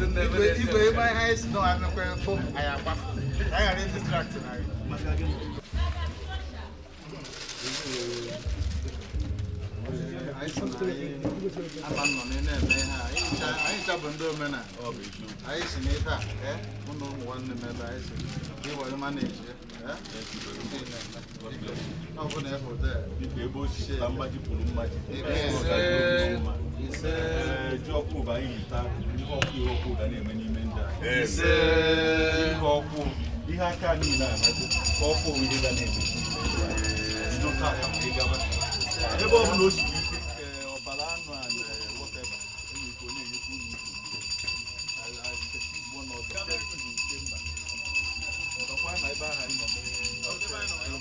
Igwe ebe anyị si nọ anụkwa fụ anyị agbafu. Anyị ghara distract anyị. Ama nọ na-eme ihe a. Anyị ncha bụ ndị omenala. Anyị si n'ife a, mụ na ụmụ nwanne m ebe anyị si iwere manage. Ọ bụ na ịhụ Dịka ebe o si pụta mmaji kwuru mmaji. Ise. Ji ọkụ bụ anyị hita ihe ọkụ ihe ọkụ ga na-eme n'ime ndị a. Ise. Ihe ọkụ ihe aka niile anago ka ọkụ ihe ga na-eme n'ime ndị a. Bido taa ka wee gaba. Ebe ọ bụla o siri ike ọbara anụ a na whatever enwere ike ọ na-enyekwa unu nsogbu. I perceive one of the chamber. Ọkwa na ebe ahụ anyị nọ mee.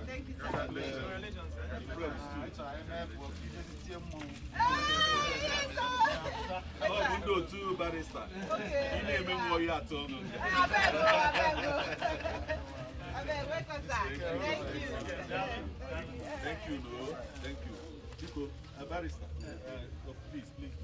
Thank you, sir. Ọ bụ ndị otu barista. Ị na-eme nwa ya atọ ọnụ. Abeg, welcome, sir. Thank you. Thank you, no. Thank you. Biko, barista, please, please.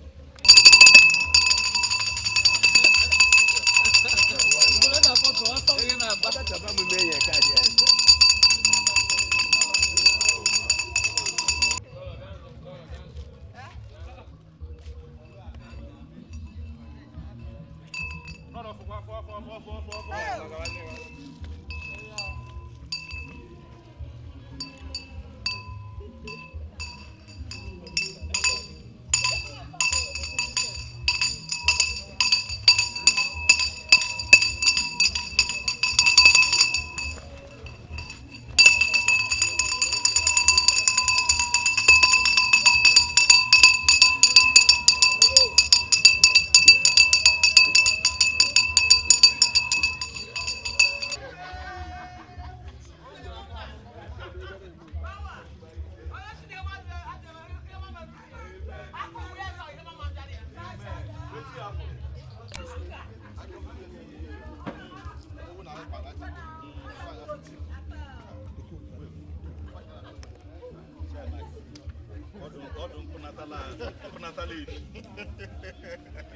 Ọdụ nkwụnatala efi.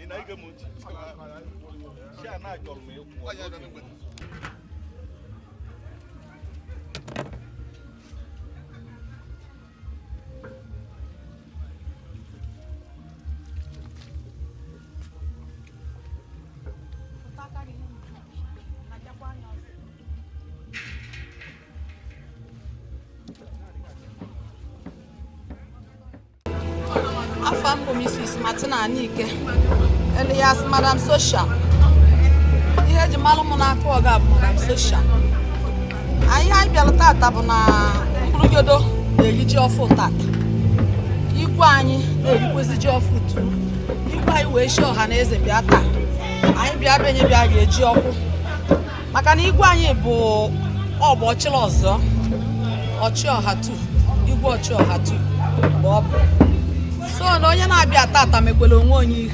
Ị na-ege m ntị? Chi a na-achọrọ m ịkwụ. Afọ m bụ Mrs. Martina Anike, alias Madam Social. Ihe eji malụ m n'aka ọga bụ Madam Social. Anyị bịara tata bụ na Mkpụrụgodo na-eri ji ọfụ tata. Igwe anyị na-erikwezi ji ọfụ tu. Igwe anyị wee shi ọha na eze bịa taa. Anyị bịa benye bịa ga-eji ọkwụ. Maka na igwe anyị bụ ọgbọ ọchịla ọzọ, ọchịọha tu, igwe ọchịọha tu bụ ọ bụ. So na onye na-abịa tata mekwere onwe onye ihe.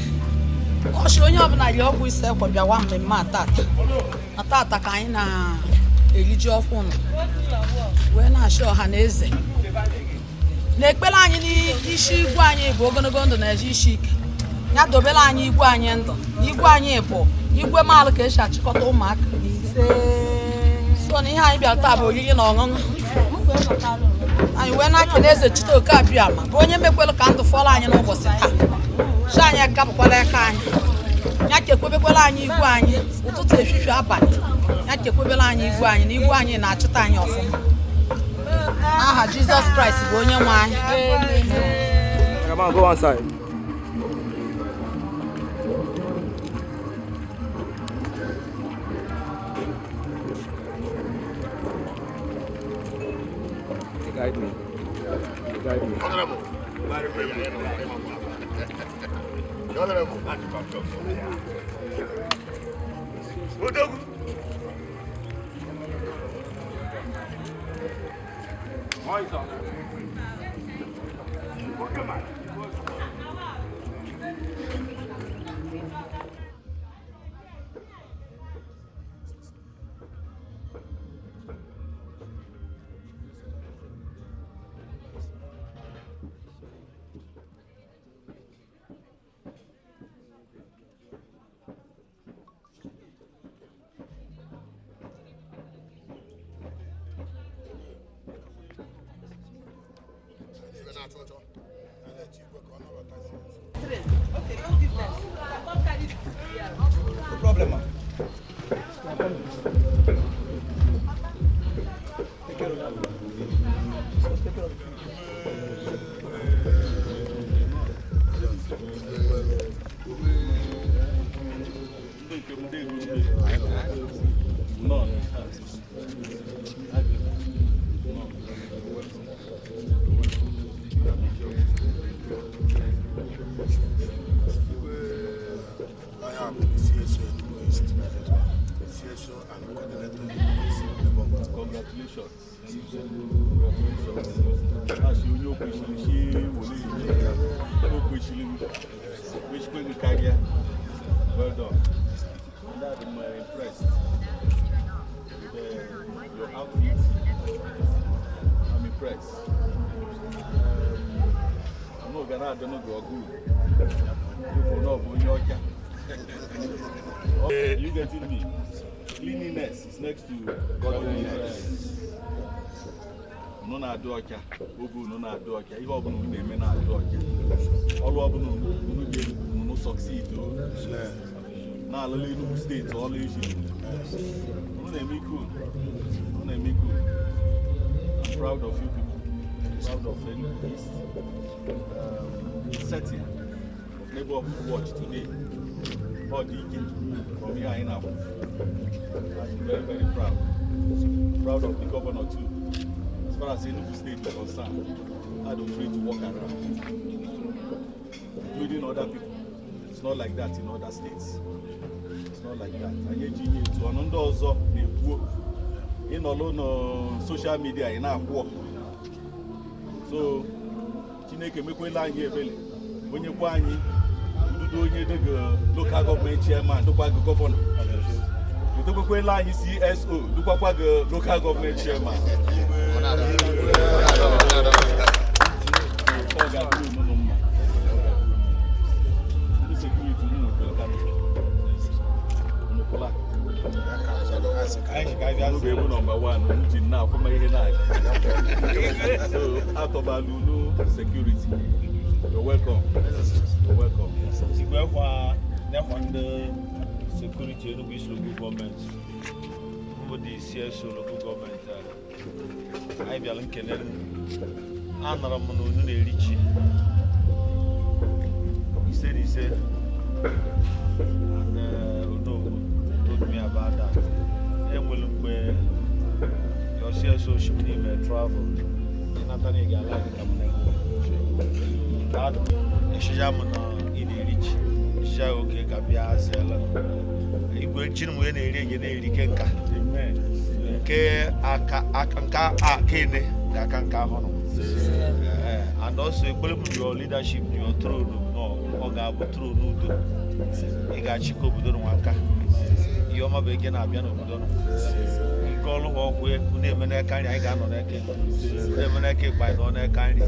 Ọchị onye ọbụla yi ọgwụ ise ekwe bịawa mmemme a tata. Na tata ka anyị na-eri ji ọkwụ nọ wee na-achị ọha na eze. Na ekpere anyị n'isi igwe anyị bụ ogologo ndụ na eji isi ike. Ya dobere anyị igwe anyị ndụ. Na igwe anyị bụ igwe maalụ ka esi achịkọta ụmụaka. So na ihe anyị bịara taa bụ oriri na ọṅụṅụ. Anyị wee na-ekele eze Chiteoke Abịama bụ onye mekwelu ka ndụ fọrọ anyị n'ụbọchị taa. Chi anyị akapụkwala aka anyị. Ya kekwebekwala anyị igwe anyị ụtụtụ efifie abalị. Ya kekwebela anyị igwe anyị na igwe anyị na-achịta anyị ọfụma. Aha Jizọs Kraịst bụ onye nwe anyị. Come on, go one side. Guide me. Guide me. Honorable. Odogwu. No problem, ma. Take care of that. Just take care of the food. Ndị nke m, ndị ego ndị. Nnọọ. I am the CSO Enugu East, CSO and coordinator Enugu East Labour Watch. Congratulations. Congratulations. Asị onye o kwesịrị si were ihe o kwesịrị kwesịkwe gị karịa. Well done. Dad, I'm impressed with your outfit. I'm impressed. I'm not gonna adọ n'oge ọgụ. Ịkwụ na ọ bụ onye ọcha. You getting me? Cleanliness is next to godliness. Unu na-adị ọcha oge unu na-adị ọcha, ihe ọbụla unu na-eme na-adị ọcha, ọrụ ọbụla unu ga-elu unu succeed o na-alụla Enugu steeti ọlụ eji unu na-eme ike unu unu na-eme ike unu. I'm proud of you people, proud of Enugu East. Setting of Labour Watch today, ọ dị ike from ihe anyị na-akwụ. I'm very, very proud. Proud of the governor too. As far as Enugu State is concerned, I'm free to walk around, including other people. It's not like that in other states. It's not like that. Anyị eji ihe etu ọnụ ndị ọzọ na-ekwu ịnọlụ na social media ị na-akwụ. So Chineke mekwela anyị ebele onyekwa anyị ndudo onye dịga local government chairman dịkwa gị gọvanọ edokwekwela anyị CSO dukwakwa gị local government chairman. Ọ ga-adịrị unu mma. Ndị security unu nwekwara ka unu kwụla. Unu ga-ebu number 1 unu ji na-akwụma ihe na-aga. So atọbala unu security. You're welcome. You're welcome. Igwe kwa nekwa ndị security Enugu East Local Government mbụ dị CSO Local Government a. Anyị bịara nkele anara m na unu na-eri ji ise na ise and Onowu told me about that. Enwere mgbe your CSO shi m n'ime travel ịnata na ị ga-ala gị ka m na-ekwu ịchịcha m na ị na-eri ji ịchịcha ya oke ka bịa zela igwe ji m onye na-eri ege na-eri ke nka Amen. nke aka aka nke aka ene ga aka nke ahụrụ. And also ekwere m your leadership, your throne nọ ọ ga-abụ throne udo. Ị ga-achịkọ obodo nwa aka ihe ọma bụ eke na-abịa n'obodo nụ nke ọrụ ha ọkwụ unu eme n'aka nri anyị ga-anọ n'eke unu eme n'eke ịkpa anyị nọ n'aka nri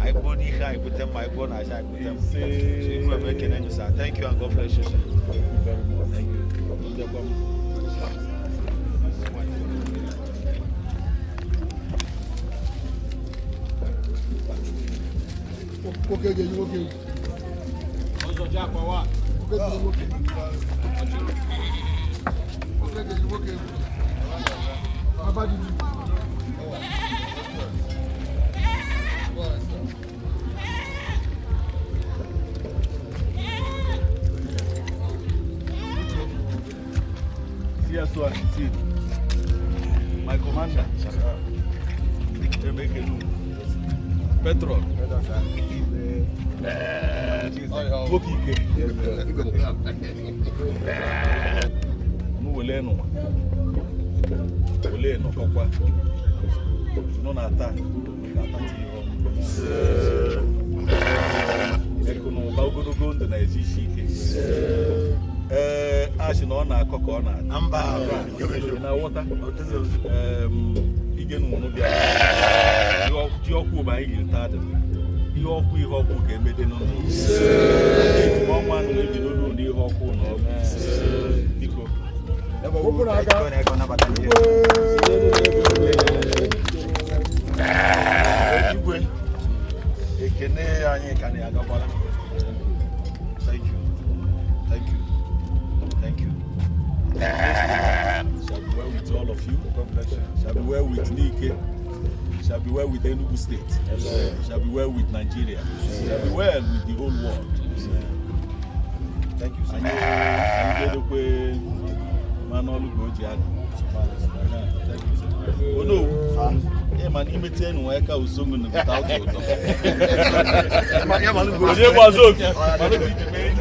anyị gbuo n'ihe anyị bute mma anyị gbuo n'aja anyị bute mma. So igwe m ekene you, sir. Thank you and God bless you, sir. Very much. Thank you. Nwoke ga-eyi nwoke egwu. Nwoke ga-eyi nwoke. Nwoke ga-eyi nwoke egwu. Baba didi. CSO and the team. My commander. Emekelu. Petrol. Nwoke ike. Unu Wele nụwa wele nọkọkwa nọ na-ata ga-atata ihe ọma ekụ na ụba ogologo ndụ na-ezi isi ike. Ee, a sị na ọ na-akọ ka ọ na-ata na-aghọta ige nụnụ bịa ji ọkwụ bụ anyị jiri taa dị ihe ọkwụ ihe ọkwụ ka emede n'ụlọ ejima ọnwa nụ ebido n'ụlọ ihe ọkwụ na ọgụ biko. Igwe ekene anyị ka na-agakwara. Thank you, thank you, thank you. Shall be well with all of you. God bless you. Shall be well with Nike. Shall be well with Enugu State. Shall be well with Nigeria. Shall be well with the whole world. Thank you, sir. Anyị ga-edokwe mmanụ ọlụ ka o ji adị. Thank you, sir. Onowu, ị ma na imete enu eka usongu na without ụtọ. Onye gbazo oke. Mana obi ji mee.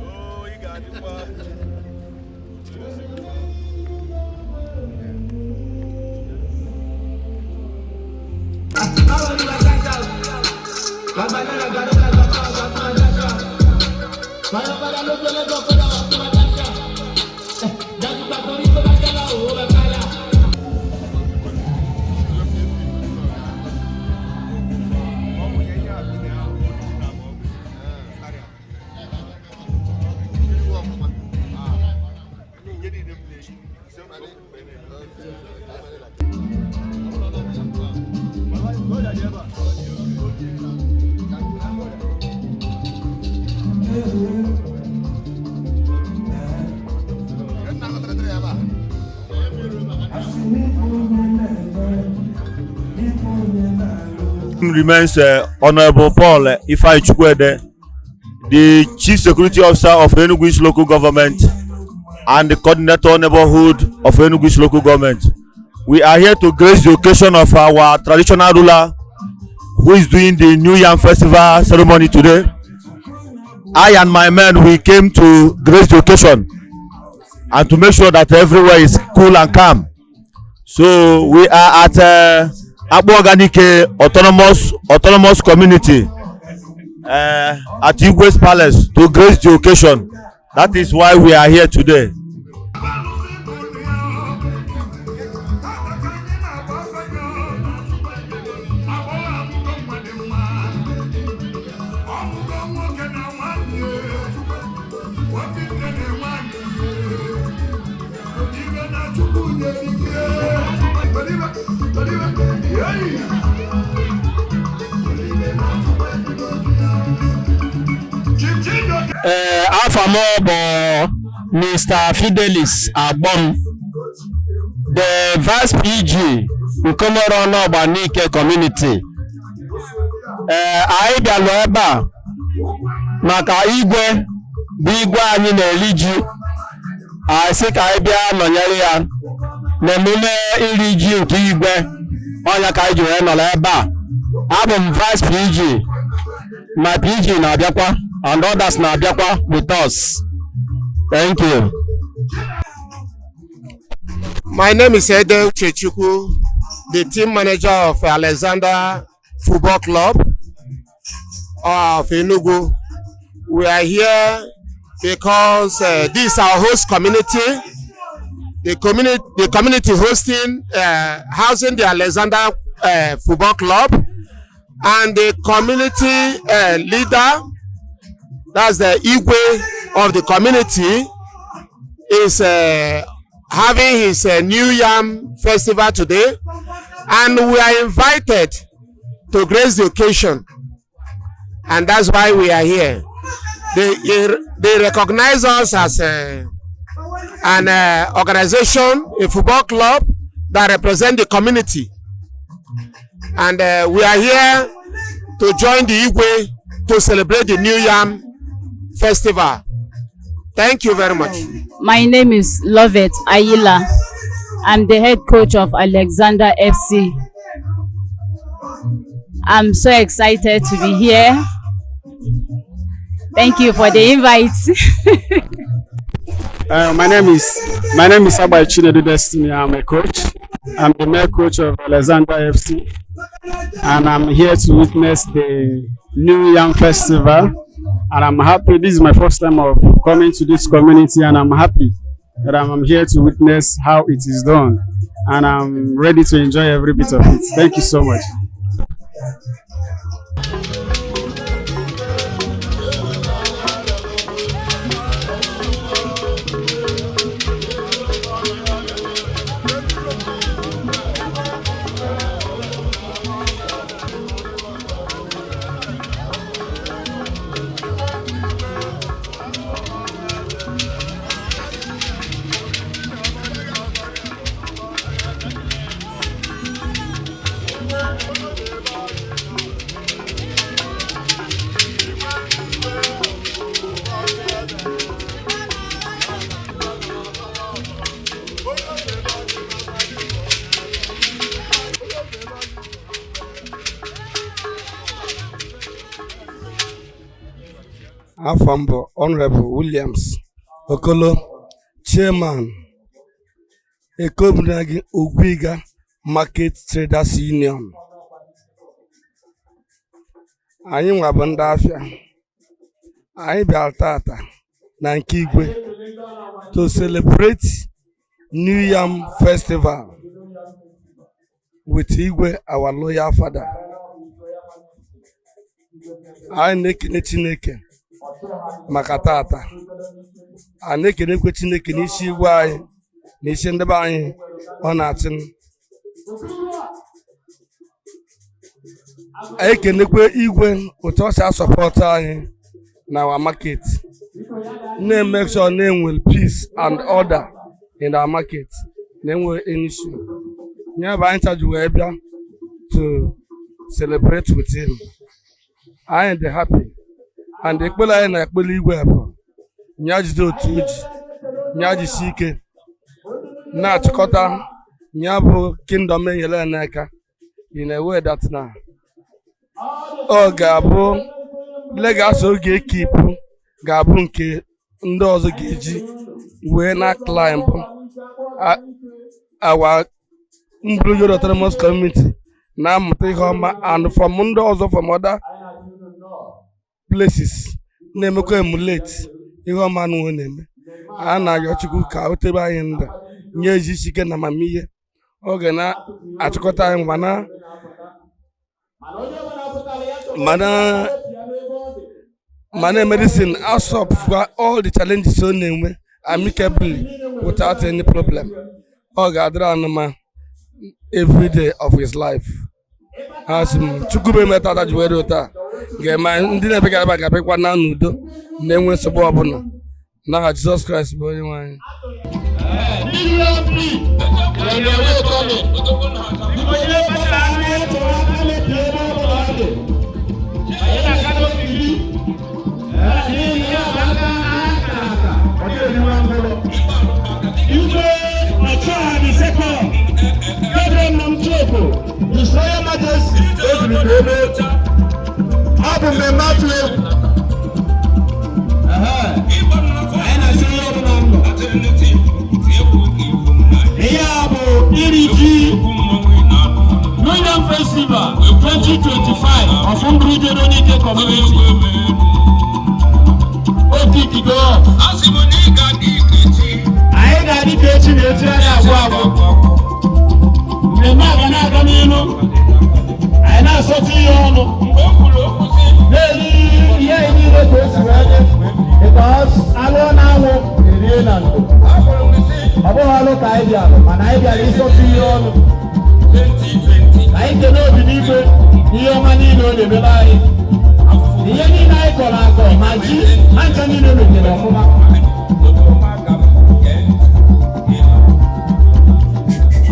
Oh, ị ga-adịkwa. Remains Honorable Paul Ifeanyi Chukwuede, the Chief Security Officer of Enugu East Local Government and the Coordinator Neighborhood of Enugu East Local Government. We are here to grace the occasion of our traditional ruler who is doing the New Yam Festival ceremony today. I and my men, we came to grace the occasion and to make sure that everywhere is cool and calm. So we are at Akpu Oganike Autonomous Community at Igwe's Palace to grace the occasion. That is why we are here today. Ee, afa m bụ Mr. Fidelis Agbom, the Vice PG Nkomoro Ọnụọgba Nike Community. Ee, anyị bịalụ ebe a maka igwe bụ igwe anyị na-eri ji. Anyị sị ka anyị bịa nọnyere ya n'emume iri ji nke igwe ọnya ka anyị ji wee nọrọ ebe a. Abụ m Vice PG, ma PG na-abịakwa and others na-abịakwa with us. Thank you. My name is Ede Uchechukwu, the team manager of Alexander Football Club of Enugu. We are here because this is our host community. The community hosting, housing the Alexander Football Club, and the community leader, that's the Igwe of the community, is having his New Yam Festival today, and we are invited to grace the occasion, and that's why we are here. They recognize us as an organization, a football club that represent the community, and we are here to join the Igwe to celebrate the New Yam Festival. Thank you very much. My name is Lovett Ayila. I'm the head coach of Alexander FC. I'm so excited to be here. Thank you for the invite. My name is Abai Chinedu Destiny. I'm a coach. I'm the male coach of Alexander FC, and I'm here to witness the New Yam Festival. And I'm happy. This is my first time of coming to this community, and I'm happy that I'm here to witness how it is done. And I'm ready to enjoy every bit of it. Thank you so much. Afọ m bụ Honorable Williams Okolo, Chairman Ekobunagi Ogwiga Market Traders Union. Anyị nwa bụ ndị afịa. Anyị bịara tata na nke Igwe to celebrate New Yam Festival with Igwe, our loyal father. Anyị na-ekene Chineke maka tata. A na-ekenekwe Chineke n'isi igwe anyị na isi ndị be anyị ọ na-achị. Anyị ekenekwe igwe otu ọ si asupport anyị na our market, na-eme sure na-enwe peace and order in our market, na-enwe any issue. Ya bụ anyị chaji wee bịa to celebrate with him. Anyị dị happy, and ekpere anyị na-ekpere igwe bụ nya jide otu o ji, nya jisi ike na-achịkọta ya bụ kingdom enyere ya n'aka in a way that na ọ ga-abụ legacy oge ekipụ ga-abụ nke ndị ọzọ ga-eji wee na climb our Mbulujodo Autonomous Community, na-amụta ihe ọma and from ndị ọzọ from other places na-emekwa emulate ihe ọma nụọ na-eme. A na-arịọ Chukwu ka o tebe anyị ndụ, nye ezi isi ike na amamihe ọ ga na-achịkọta anyị, mana medicine asọp all the challenges ọ na-enwe amicably without any problem. Ọ ga-adịrị anụ ma every day of his life. Ha sị m Chukwu bụ eme tata ji wee dị taa ga-eme anyị ndị na-ebe ga ga-abịakwa na n'udo na-enwe nsogbu ọbụla n'aha Jizọs Kraịst bụ onye nwe anyị. Igwe Ọchịagha the second, Gabriel Namchoko, His Royal Majesty, ezuru ebe ọ bụ mmemme atụ egwu. Anyị na-asị onye ọbụla nọ. Ihe a bụ iri ji. 2025 of Mbulujodo Nike community. O kick go off. Anyị ga-adị ka echi na echi a na-agwụ agwụ. Mmemme a ga na-aga n'ihu. Anyị na-asọtụ ihe ọnụ. Na-eri ihe anyị niile ka o si wee dị. Because alụọ na-anwụ erie na ndụ. Ọ bụghị ọlụ ka anyị bịara, mana anyị bịara ịsọtụ ihe ọnụ. Anyị kene obi n'igwe ihe ọma niile ọ na-emebe anyị. Ihe niile anyị kọrọ akọ ma ji ha ncha niile metere ọfụma.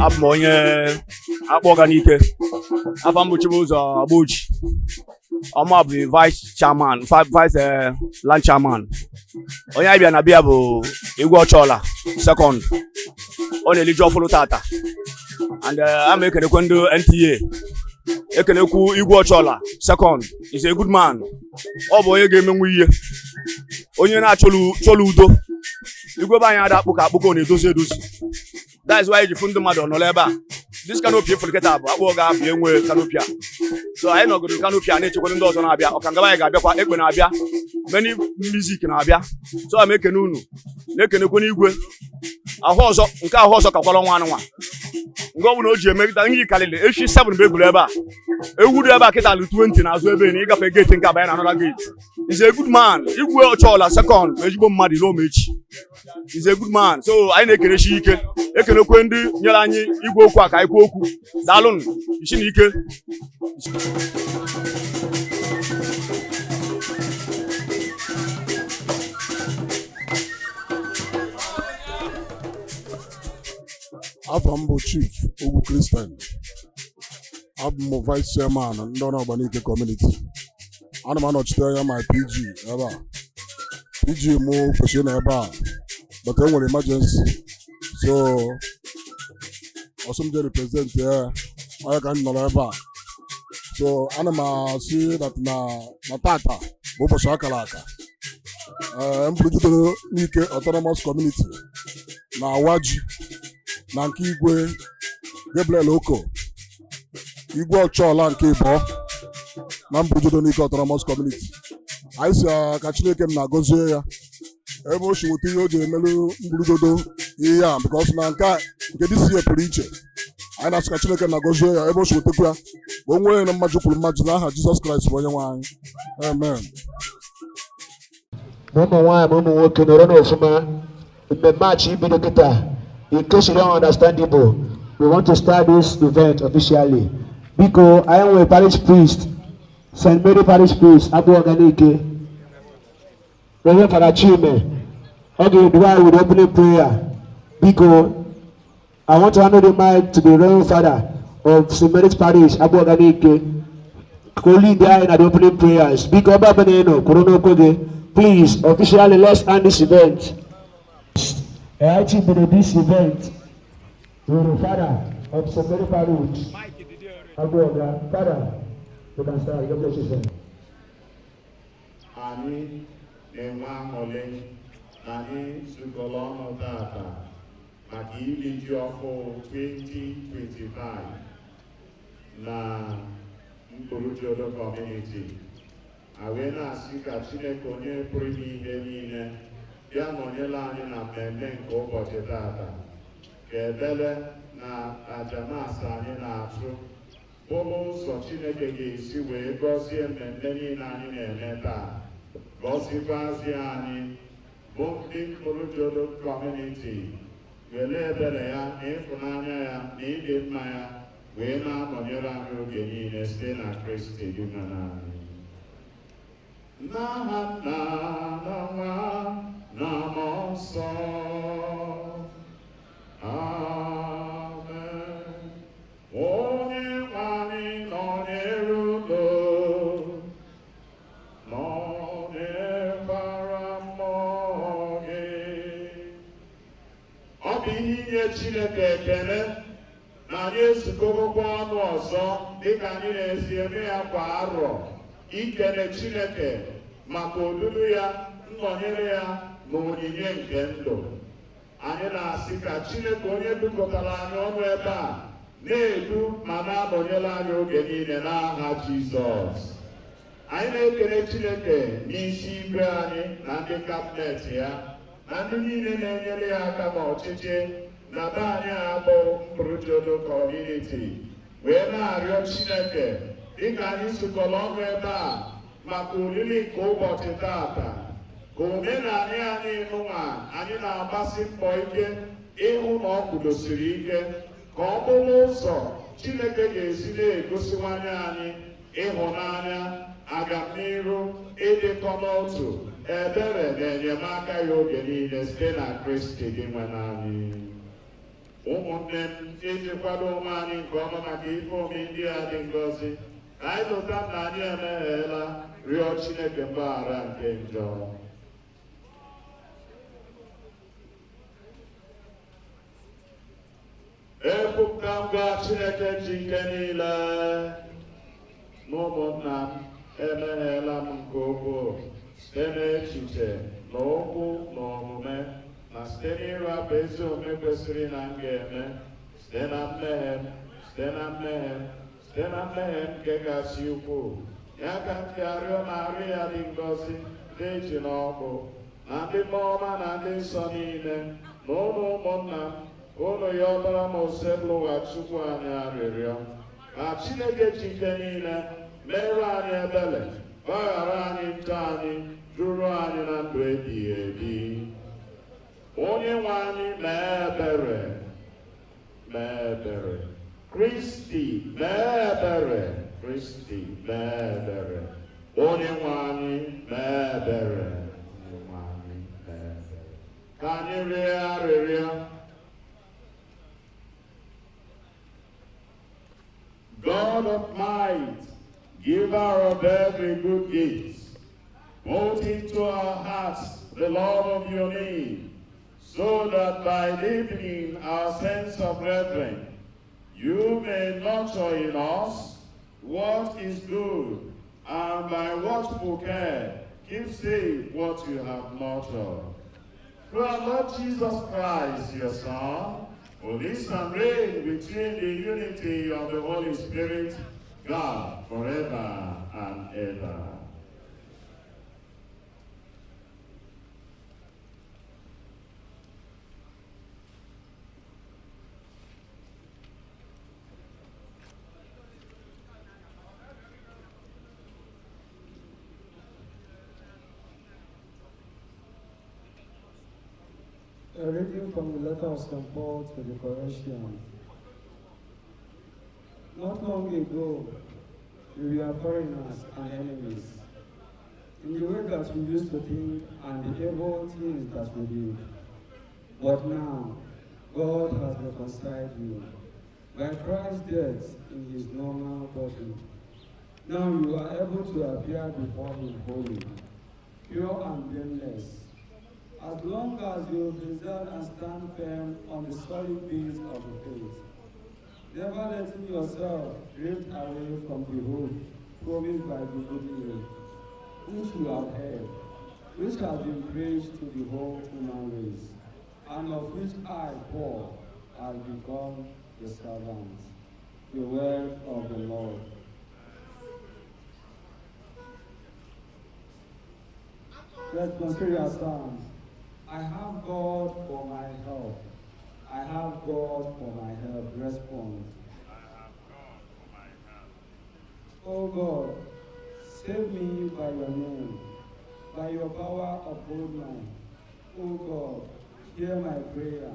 Abụ m onye Akpụ Ọganike. Afa m bụ Chibụzọ Agboji. Ọma bụ vice chairman, vice land chairman. Onye anyị bịa na bịa bụ Igwe Ọchọla second. Ọ na-eli ji ọfụrụ tata and ama ekenekwe ndị NTA, ekenekwu Igwe Ọchọla second. Is a good man. Ọ bụ onye ga-emenwu ihe, onye na-achọlụ chọlụ udo. Igwe be anyị ada akpụ ka akpụkọ na-edozi edozi. That is why eji fụ ndị mmadụ nọrọ ebe a. This canopy efuru kịta bụ Akpụ ga-abịa enwe canopy a. So anyị nọgoro canopy a na-echekwara ndị ọzọ na-abịa. Ọkangaba anyị ga-abịakwa, ekpe na-abịa, many music na-abịa. So ama ekene unu, na-ekenekwe n'igwe ahụ ọzọ nke ahụ ọzọ kakwara ọnwa anụnwa nke ọ bụla o ji eme kịta. Ihe karịrị echi 7 bụ egwuru ebe a, ewu dị ebe a kịta lụ 20 n'azụ ebe na ịgafe gate nke abanye na another gate. Is a good man. Igwe Ọchọla second bụ ezigbo mmadụ ruo ma echi. Is a good man. So anyị na-ekenechi ike, ekenekwe ndị nyere anyị igwe okwu a ka anyị kwuo okwu. Daalụnụ, isi na ike. Afa m bụ Chief Ugwu Christian. Abụ m vice chairman ndị ọrụ Ọgbanike community. Ana m anọchite anya my PG ebe a. PG mụ kwesịrị na ebe a, but e nwere emergency, so ọsọ m je represent ya onye ka m nọrọ ebe a. So ana m asị that na tata bụ ụbọchị akara aka. Ee, Mbulujodo Nike Autonomous Community na awa ji na nke Igwe Gabriel Oko, Igwe Ọchọla nke ịbọ na Mbulujodo Nike Autonomous Community. Anyị si ka Chineke m na-agọzie ya ebe o si nweta ihe o ji emerụ Mbulujodo ihe a, because na nke nke this year pụrụ iche. Anyị na-asị ka Chineke na-agọzie ya ebe o si nwetakwa ya, ka o nwee na mmajụ kwuru mmajụ n'aha Jizọs Kraịst bụ onye nwe anyị. Amen. Ma ụmụ nwaanyị ma ụmụ nwoke, nọrọ n'ofuma. Mmemme achọ ibido kịta. In case you don't understand Igbo, we want to start this event officially. Biko, anyị nwere parish priest, St. Mary Parish Priest, Akpụ Ọganike, Reverend Father Chime. Ọ ga-edu anyị with opening prayer. Biko, I want to hand the mic to the Reverend Father of St. Mary's Parish, Akpụ Ọganike, ka o lead anyị na the opening prayers. Biko, ebe ọbụla ị nọ, kwụrụ n'ụkwụ gị. Please, officially, let's end this event. Echi bido this event with the Father of St. Mary Parish, Akpụ Ọga. Father, you can start. God bless you, sir. Anyị na-enwe aṅụrị na anyị zukọrọ ọnụ tata maka iri ji ọfụ 2025 na Mbulujodo community. A wee na-asị ka Chineke onye pụrụ ime ihe niile bịa nọnyere anyị na mmemme nke ụbọchị tata, ka ebele na aja Mass anyị na-achụ bụrụ ụzọ Chineke ga-esi wee gọzie mmemme niile anyị na-eme taa, gọzikwazie anyị bụ ndị Mbulujodo community, were ebere ya na ịfụnanya ya na ịdị mma ya wee na-anọnyere anyị oge niile, site na Kristi Dinwenụ anyị. N'aha Nna na Nwa na Mmụọ Nsọ. Amen. Onye nwe anyị nọnyere unu. Nọnyekwara mmụọ gị. Ọ bụ ihe inye Chineke ekele na anyị ezukọgokwa ọnụ ọzọ dịka anyị na-esi eme ya kwa arọ, ikele Chineke maka odudu ya, nnọnyere ya na onyinye nke ndụ. Anyị na-asị ka Chineke onye dukọtara anyị ọnụ ebe a. Na-edu ma na-anọnyere anyị oge niile n'aha Jizọs. Anyị na-ekele Chineke n'isi igwe anyị na ndị cabinet ya na ndị niile na-enyere ya aka n'ọchịchị na be anyị a bụ Mkpụrụjodo Community, wee na-arịọ Chineke, dịka anyị zukọrọ ọnụ ebe a maka oriri nke ụbọchị tata, ka omenala anyị nụnwa anyị na-agbasi mbọ ike ịhụ na ọ kwudosiri ike, ka ọ bụrụ ụzọ Chineke ga-esi na-egosiwanye anyị ịhụnanya, agamniru, ịdịkọ n'otu, ebere na enyemaka ya oge niile, site na Kristi gị nwe anyị. Ụmụnne m, iji kwado onwe anyị nke ọma maka ife omi ndị a dị ngọzi, ka anyị lụta na anyị emegheela, rịọ Chineke mgbaghara nke njọ. Ekwupụta ngwa Chineke ji ike niile na ụmụnna m, emegheela m nke ukwuu site n'echiche na okwu na omume na site n'ịrapụ ezi omume kwesịrị na m ga-eme, site na mmehie m, site na mmehie m, site na mmehie m nke kasị ukwuu. Ya ka m ji arịọ na arị ya dị ngọzi, ndị eji n'ọkụ na ndị mmụọ ọma na ndị nsọ niile, na ụlọ ụmụnna m, ka ụnụ ya ọbara ma Osebụrụwa Chukwu anyị arịrịọ, ka Chineke ji ike niile mere anyị ebere, gbaghara anyị njọ anyị, duru anyị na ndụ ebighị ebi. Onye nwe anyị, mee ebere, mee ebere. Kristi, mee ebere. Kristi, mee ebere. Onye nwe anyị, mee ebere. Onye nwe anyị, mee ebere. Ka anyị rịọ arịrịọ. God of might, giver of every good gift, put into our hearts the love of your name, so that by deepening our sense of reverence, you may nurture in us what is good, and by watchful care keep safe what you have nurtured. Through our Lord Jesus Christ, your Son, who lives and reigns with you in the unity of the Holy Spirit, God, forever and ever. A reading from the letter of St. Paul to the Corinthians. Not long ago, we were foreigners and enemies in the way that we used to think and the evil things that we did. But now, God has reconciled you by Christ's death in his normal body. Now you are able to appear before him holy, pure and blameless, as long as you preserve and stand firm on the solid base of the faith, never letting yourself drift away from the hope promised by the good news, which you have heard, which has been preached to the whole human race, and of which I, Paul, have become the servant. The word of the Lord. Let's consider our psalms. I have God for my help. I have God for my help. Respond. O God, save me by your name. By your power uphold me. O God, hear my prayer.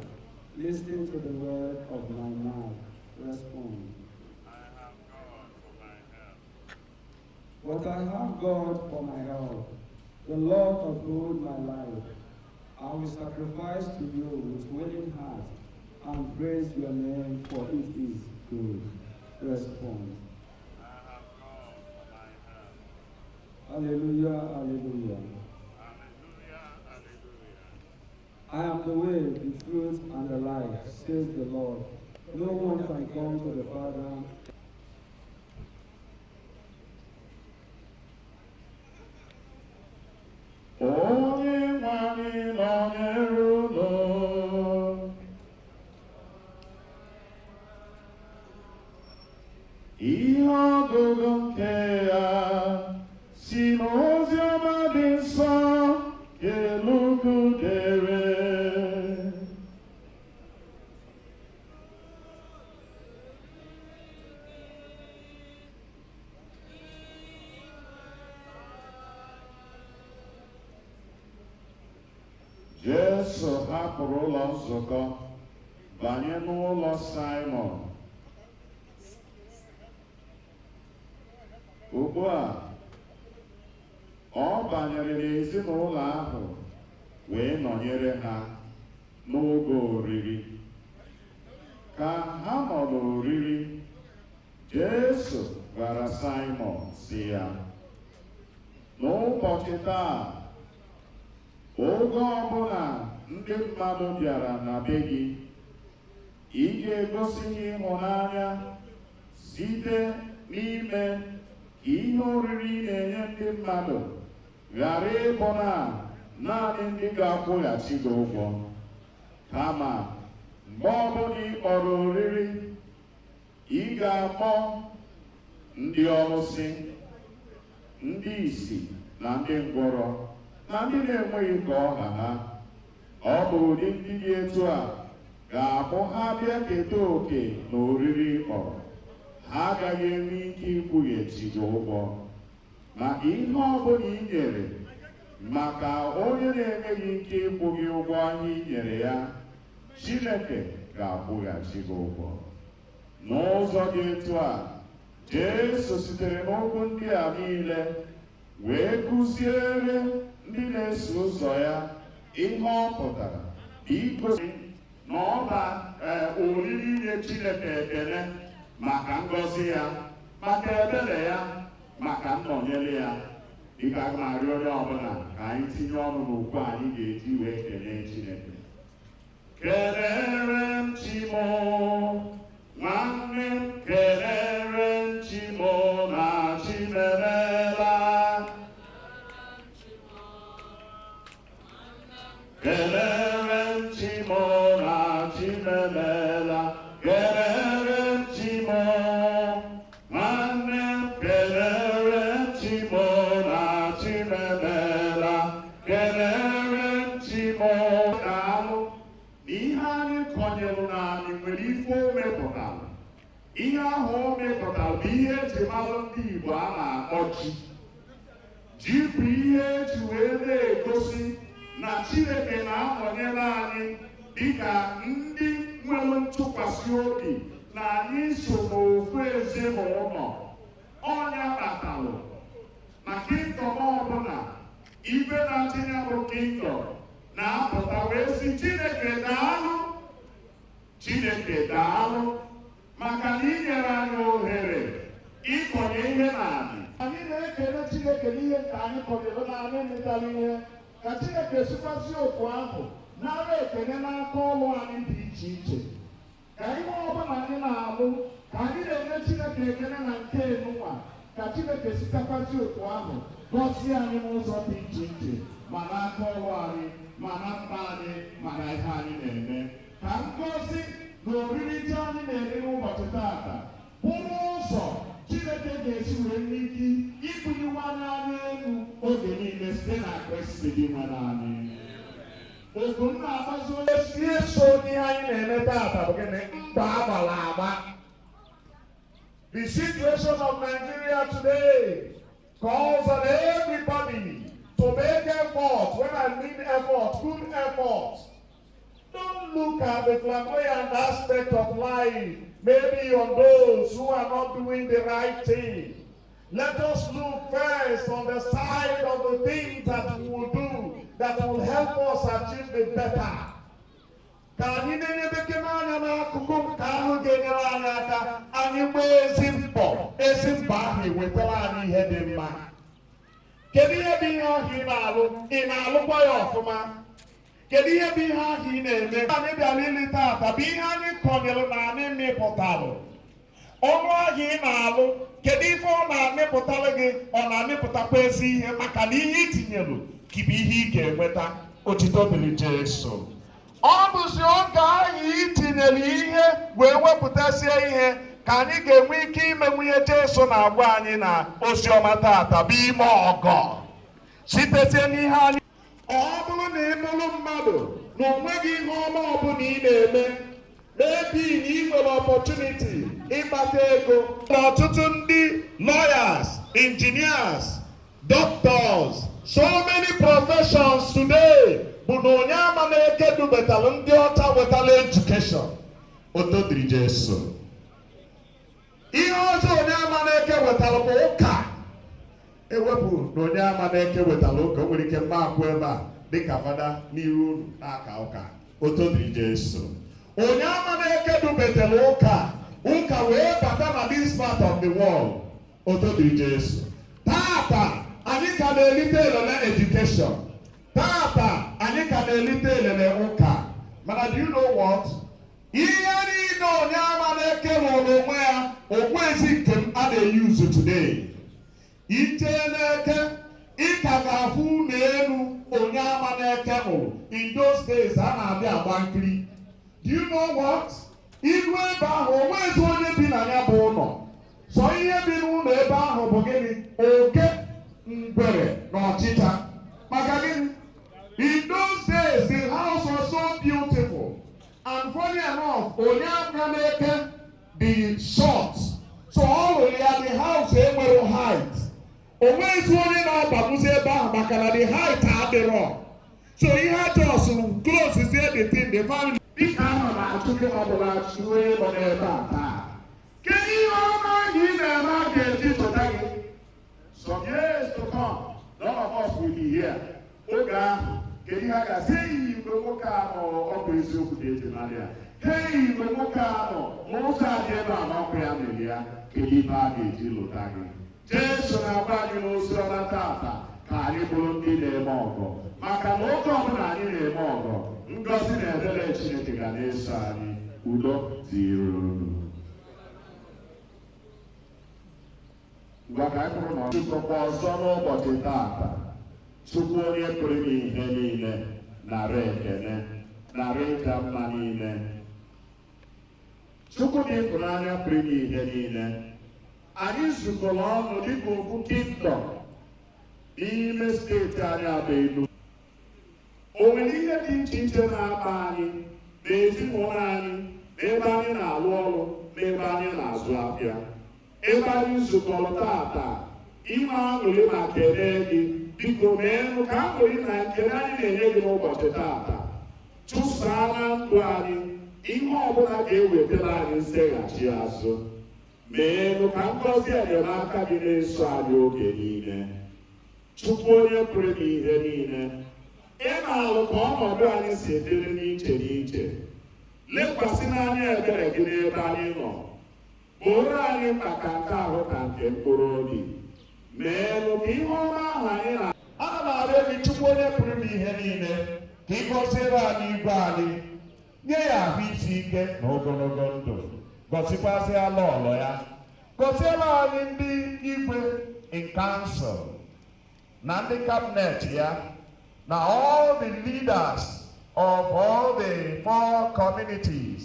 Listen to the word of my mouth. Respond. But I have God for my help. The Lord uphold my life. I will sacrifice to you with willing heart and praise your name, for it is good. Respond. Hallelujah, hallelujah. I am the way, the truth, and the life, says the Lord. No one can come to the Father. Onye nwe anyị nọnyere unu. Ihe ọgụgụ nke ya si n'ozi ọma dị nsọ nke Luk dere. Jesu hapụrụ ụlọ nzukọ banye n'ụlọ Saimọn. Ugbu a, ọ banyere n'ezinụlọ ahụ wee nọnyere ha n'oge oriri. Ka ha nọ n'oriri, Jesu gwara Saimọn sị ya, "N'ụbọchị taa, oge ọbụla ndị mmadụ bịara na be gị, ị ga-egosi ha ịhụnanya site n'ime ka ihe oriri ị na-enye ndị mmadụ ghara ịbụ na naanị ndị ga-akwụghachi gị ụgwọ. Kama mgbe ọbụla ị kpọrọ oriri, ị ga-akpọ ndị ọlụsị, ndị ìsì na ndị ngwọrọ na ndị na-enweghị ka ọha ha. Ọ bụ ụdị ndị dị etu a ga-abụ ha bịa keta oke na oriri ị kpọrọ, ha agaghị enwe ike ịkwụghachi gị ụgwọ. Maka ihe ọbụla i nyere maka onye na-enweghị ike ịkwụ gị ụgwọ ihe i nyere ya, Chineke ga-akwụghachi gị ụgwọ." N'ụzọ dị etu a, Jesu sitere n'okwu ndị a niile wee kụziere ndị na-eso ụzọ ya ihe ọ pụtara igosi na ọ ba oriri inye Chineke ekele maka ngọzi ya, maka ebere ya, maka nnọnyere ya. Dịka aga m arịọ onye ọbụla ka anyị tinye ọnụ n'okwu anyị ga-eji wee kelee Chineke. Kelere m Chi m o, nwanne m, kelere m Chi m o na Chi m emeela. Kelere m Chi m o na Chi m emeela. Kelere m Chi m o, nwanne m, kelere m Chi m o na Chi m emeela. Kelere m Chi m o. Daalụ na ihe anyị kọnyere na anyị nwere ife o mepụtara. Ihe ahụ o mepụtara bụ ihe eji mara ndị Igbo a na-akpọ ji. Ji bụ ihe eji wee na-egosi na Chineke na-anọnyere anyị dịka ndị nwere ntụkwasị obi na anyị so n'ofu ezinụlọ. Ọnya kpatalụ na kingdom ọbụla, igwe na-achị ya bụ kingdom na-apụta wee sị, "Chineke daalụ, Chineke daalụ maka na ị nyere anyị ohere ịkọnye ihe n'ala." Anyị na-ekele Chineke n'ihe nke anyị kọnyere na anyị mịtara ihe. Ka Chineke sikwazi otu ahụ nara ekele n'aka ọlụ anyị dị iche iche, ka ihe ọbụla anyị na-alụ, ka anyị na-enye Chineke ekele na nke enunwa, ka Chineke sitekwazi otu ahụ gọzie anyị n'ụzọ dị iche iche, ma n'aka ọlụ anyị, ma na mkpa anyị, ma na ihe anyị na-eme. Ka ngọzi na oriri ji anyị na-eri n'ụbọchị tata bụrụ ụzọ Chineke ga-esi wee nwee ike ibunyiwanye anyị elu oge niile site na Kristi dị nwere anyị. Ogu m na-agbazi onye si eso n'ihe anyị na-eme tata bụ gịnị? Mba agbara agba. The situation of Nigeria today calls on everybody to make effort. When I mean effort, good effort. Don't look at the flamboyant aspect of life, maybe on those who are not doing the right thing. Let us look first on the side of the things that we will do that will help us achieve the better. Ka anyị na-enyebeke n'anya n'akụkụ nke ahụ ga-enyere anyị aka anyị gbaa ezi mbọ, ezi mbọ ahụ ewetara anyị ihe dị mma. Kedu ihe bụ ihe ahụ ị na-alụ? Ị na-alụkwa ya ọfụma? Kedu ihe bụ ihe ahụ ị na-eme? Anyị bịara ili tata bụ ihe anyị kọnyere na anyị mịpụtalụ. Ọnụ ahịa ị na-alụ, kedu ife ọ na-amịpụtalụ gị? Ọ na-amịpụtakwa ezi ihe? Maka na ihe i tinyelu ka bụ ihe ị ga-enweta. Otito dịrị Jesu. Ọ bụzi oge ahụ i tinyere ihe wee wepụtasie ihe. Ka anyị ga-enwe ike imenwu ihe Jesu na-agwa anyị na ozi ọma tata bụ ime ọgọ sitezie n'ihe anyị. Ọ bụrụ na ị bụrụ mmadụ na o nweghị ihe ọma ọbụla ị na-eme, maybe na ị nwere opportunity ịkpata ego na ọtụtụ ndị lawyers, engineers, doctors, so many professions today bụ na onye ama na-eke dubetalụ ndị ọcha wetala education. Oto dịrị Jesu. Ihe ọzọ onye ama na-eke wetara bụ ụka. Ewepụ na onye ama na-eke wetara ụka, o nwere ike mma akwụ ebe a dịka fada n'iru unu na-aka ụka. Oto dịrị Jesu. Onye ama na-eke dubetere ụka, ụka wee bata na this part of the world. Oto dịrị Jesu. Tata anyị ka na-elite elele education, tata anyị ka na-elite elele ụka. Mana do you know what? Ihe niile onye ama na-eke rụrụ onwe ya ogwezi nke m a na-eyuzu today. Ijee n'eke, ị ka ga-afụ ụlọ elu onye ama na-eke rụrụ in those days a na-abịa agba nkiri. Do you know what? Ilu ebe ahụ, onwezi onye bi na ya bụ ụlọ. Sọ ihe bi n'ụlọ ebe ahụ bụ gịnị? Oke, ngwere na ọchịcha. Maka gịnị? In those days the house was so beautiful, and funny enough, onye aka na-eke the short, so ọ rụrụ ya, the house enwere height. Onwezi onye na-abagbuzi ebe ahụ maka na the height adịrọ. So ihe a just close the thing, the family. Dịka a nọ na-achụ gị ọbụla chụọ ịnọ n'ebe a taa, kedu ihe ọma ahụ ị na-eme a ga-eji chọta gị? Some years to come, none of us will be here. Oge ahụ, kedu ihe a ga-asị? Eyi, mgbe nwoke a nọ, ọ bụ eziokwu ka eji mara ya. Hei, mgbe nwoke a nọ n'ụzọ a dị ebe a na ọkụ ya mere ya. Kedu ife a ga-eji lụta gị? Jesu na-agwa anyị n'ozi ọma tata ka anyị bụrụ ndị na-eme ọgọ, maka na oge ọbụla anyị na-eme ọgọ, ngọzi na ebere Chineke ga na-eso anyị. Udo dịrị unu. Ngwa, ka anyị bụrụ na Chukwu ọzọ n'ụbọchị tata. Chukwu onye pụrụ ime ihe niile, nara ekele, nara ịja mma niile. Chukwu dị ịfụnanya, pụrụ ime ihe niile, anyị zukọrọ ọnụ dịka ofu kingdom n'ime steeti anyị abụ elu. O nwere ihe dị iche iche na-akpa anyị n'ezinụlọ anyị, n'ebe anyị na-alụ ọrụ, n'ebe anyị na-azụ ahịa, ebe anyị zukọrọ tata ime aṅụrị ma kelee gị. Biko meenụ ka aṅụrị na nkele anyị na-enye gị n'ụbọchị tata chụsaa na ndụ anyị ihe ọbụla ga-ewetara anyị nzeghachi azụ. Meenụ ka ngọzi enyemaka gị na-eso anyị oge niile. Chukwu onye pụrụ ime ihe niile, ị na-alụ ka ọnọdụ anyị si dịrị n'iche n'iche. Lekwasị n'anya ebere gị n'ebe anyị nọ, bụrụ anyị maka nke ahụ ka nke mkpụrụ obi. Meenụ ka ihe ọma ahụ anyị na ana m arịọ gị, Chukwu onye pụrụ ime ihe niile, ka ị gọziere anyị igwe anyị, nye ya ahụ isi ike na ogologo ndụ, gọzikwazịala ọlọ ya, gọziela anyị ndị igwe in council na ndị cabinet ya na all the leaders of all the four communities: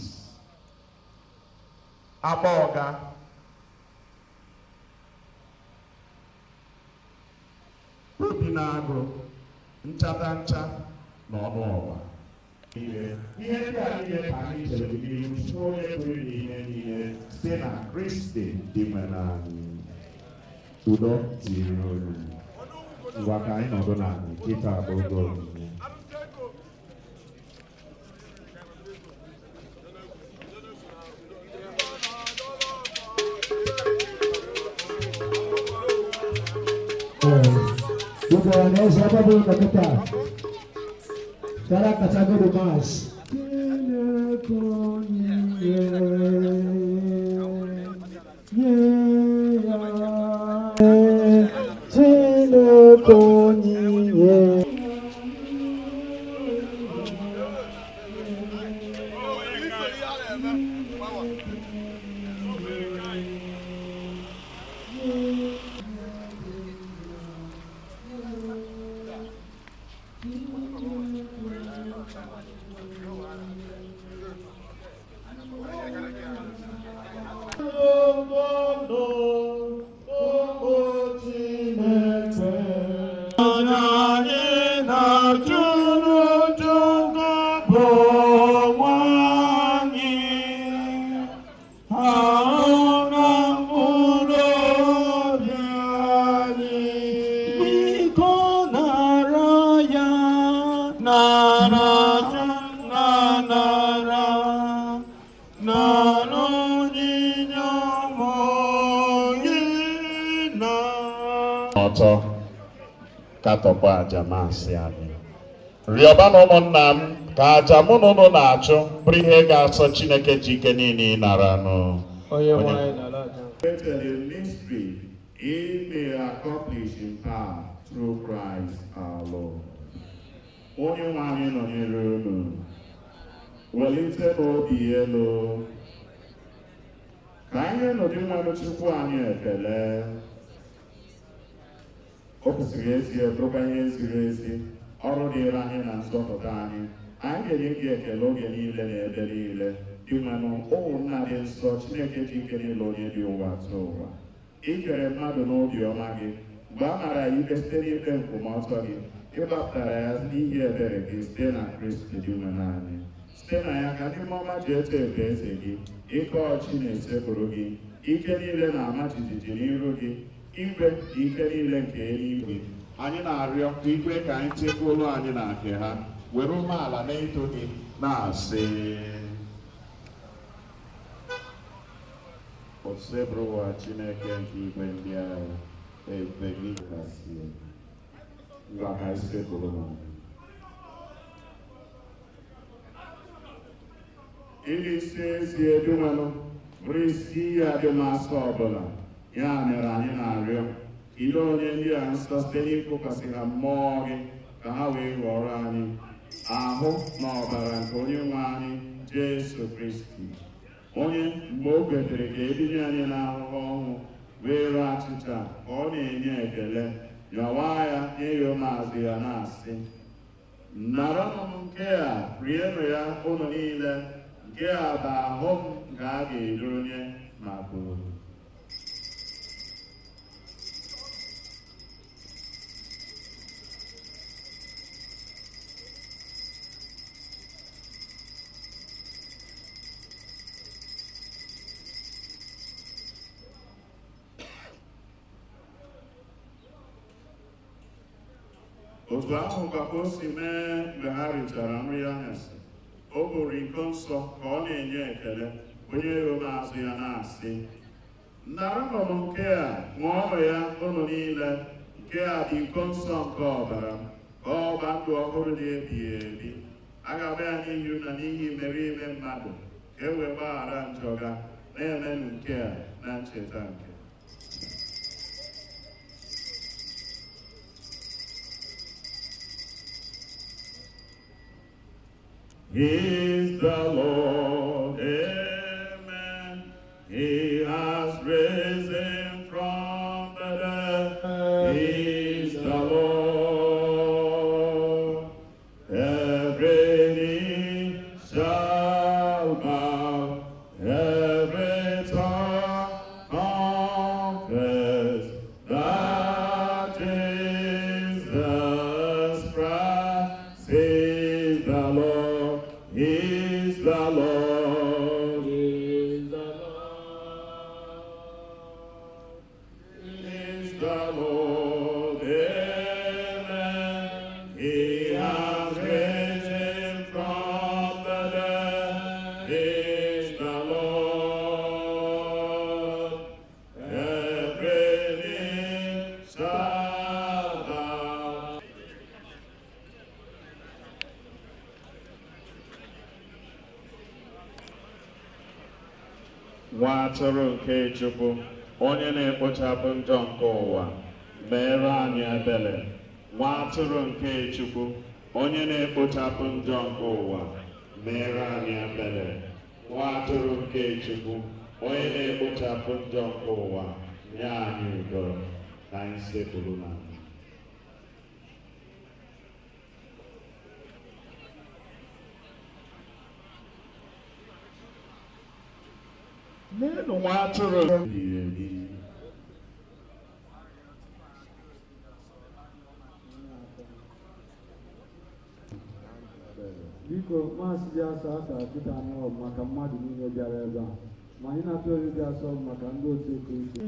Akpọga, Obi na-agụ, Nchatancha na Ọnụọgba. Ihe ndị a niile ka anyị chere n'ihu Chukwu onye pụrụ ime ihe niile, site na Kristi dị nwere anyị. Udo dịrị unu. Ngwa, ka anyị nọdụ n'ala. Kịta bụ oge onyinye. Biko, ọhaneze, ebe ọ bụla nọ kịta, Fada kachagodo Mass. Chineke onyinye, nye ya. Chineke onyinye. Ụmụ Chineke. Anyị na-achụrụ Chukwu bụ nwanyị. Ahụ na mkpụrụ obi anyị. Biko nara ya, nara na nara, nara onyinye ọma gị na. Ọtọ katọkwa aja maasị anyị. Rịọba na ụmụnna m ka aja mụ na ụnụ na-achụ bụrụ ihe ga-asọ Chineke ji ike niile ịnara nụ. Onye nwe anyị nara aja. Created a mystery he may accomplish in power through Christ our Lord. Onye nwe anyị nọnyere unu. Welite n'obi elu. Ka anyị nọdụ nwanụ Chukwu anyị ekele. O kwesịrị ezie, bụrụkwa ihe ziri ezi, ọrụ dịịrị anyị na nzọpụta anyị. Anyị ga-enye gị ekele oge niile na ebe niile. Dinwenụ, ụmụnna dị nsọ, Chineke ji ike niile, onye dị ụwa tụ ụwa. Ị kere mmadụ n'obi ọma gị. Mgbe a mara ya ikpe site n'ikpe nkwụmọtọ gị, ị gbapụtara ya n'ihi ebere gị site na Kristi Dinwenụ anyị. Site na ya ka ndị mmụọ ọma ji eto efe eze gị, ike ọchị na-esekpụrụ gị, ike niile na-ama jijiji n'iru gị, igwe na ike niile nke eluigwe. Anyị na-arịọ ka igwe ka anyị chekwaa olu anyị na nke ha, were umeala na-eto gị na-asị: Osebụrụwa Chineke nke igwe ndị agha, ebube gị kasị elu. Ngwa, ka anyị sekpụrụ ha. Ịdị isi ezie, Dinwenụ, bụrụ isi iyi adịmasị ọbụla. Ya mere anyị na-arịọ ka ile onye ndị a nsọ site n'ịkụkwasị ha mmụọ gị, ka ha wee ghọrọ anyị ahụ na ọbara nke onye nwe anyị Jesu Kristi, onye mgbe o kwetere ka ebinye anyị n'ahụhụ ọnwụ, wee ree achịcha ka ọ na-enye ekele, nyawa ya, nye ya ụmụazụ ya, na-asị: "Naranụ m nke a, rienụ ya unu niile. Nke a bụ ahụ m nke a ga-edoro nye maka unu." Otu ahụ ka o si mee mgbe ha richara nri anyasị, o buru iko nsọ ka ọ na-enye ekele, onye ya ụmụazụ ya, na-asị: "Naranụ m nke a, ṅụọnụ ya unu niile. Nke a bụ iko nsọ nke ọbara m, ka ọ gba ndụ ọhụrụ dị ebighị ebi. A ga-agba ya n'ihi unu na n'ihi imerime mmadụ, ka e wee gbaghara njọ ga. Na-emenụ nke a na ncheta nke." He's the Lord, amen. He has risen from the dead. He's the Lord. Every knee shall bow, every tongue confess that Jesus Christ is the Lord. He's the Lord. He's the Lord. Is the Lord. Amen. He has risen from the dead. Is the Lord. Every knee shall bow. Nwa atụrụ nke Chukwu, onye na-ekpochapụ njọ nke ụwa, mere anyị ebere. Nwa atụrụ nke Chukwu, onye na-ekpochapụ njọ nke ụwa, mere anyị ebere. Nwa atụrụ nke Chukwu, onye na-ekpochapụ njọ nke ụwa, nye anyị udo. Ka anyị sekpuru na N'elu nwa atụrụ ebighị ebi. Biko, Mass dị asọ asa kịta anọ maka mmadụ niile bịara ebe a, ma anyị na-atụ olu dị asọ maka ndị otu Kristi.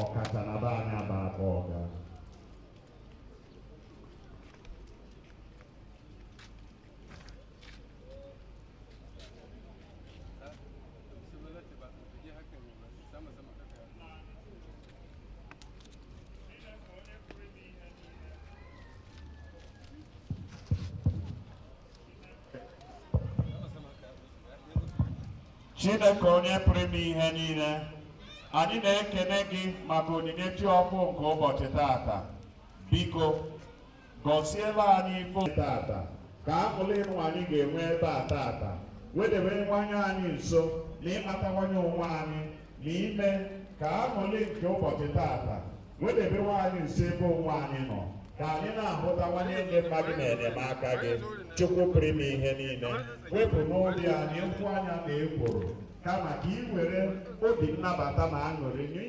Ọkacha na be anyị aba aka ọga. Chineke onye pụrụ ime ihe niile, anyị na-ekene gị maka onyinye chi ọkụ nke ụbọchị tata. Biko gọziela anyị ife tata ka aṅụrị ịnụ anyị ga-enwe ebe a tata wedebe nwanye anyị nso na ịmatawanye onwe anyị na ime ka aṅụrị nke ụbọchị tata wedebewe anyị nso ebe onwe anyị nọ, ka anyị na-ahụtawanye ndị mmadụ na enyemaka gị. Chukwu pụrụ ime ihe niile, wepụ n'obi anyị nkwụ anya na ekworo, kama ka ị were obi nnabata na aṅụrị nye.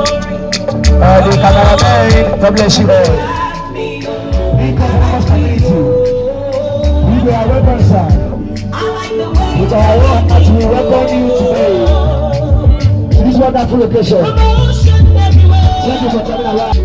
The cameraman, God bless you all. In community, we are welcome, sir. With our own heart, we welcome you today to this wonderful location. Thank you for coming around.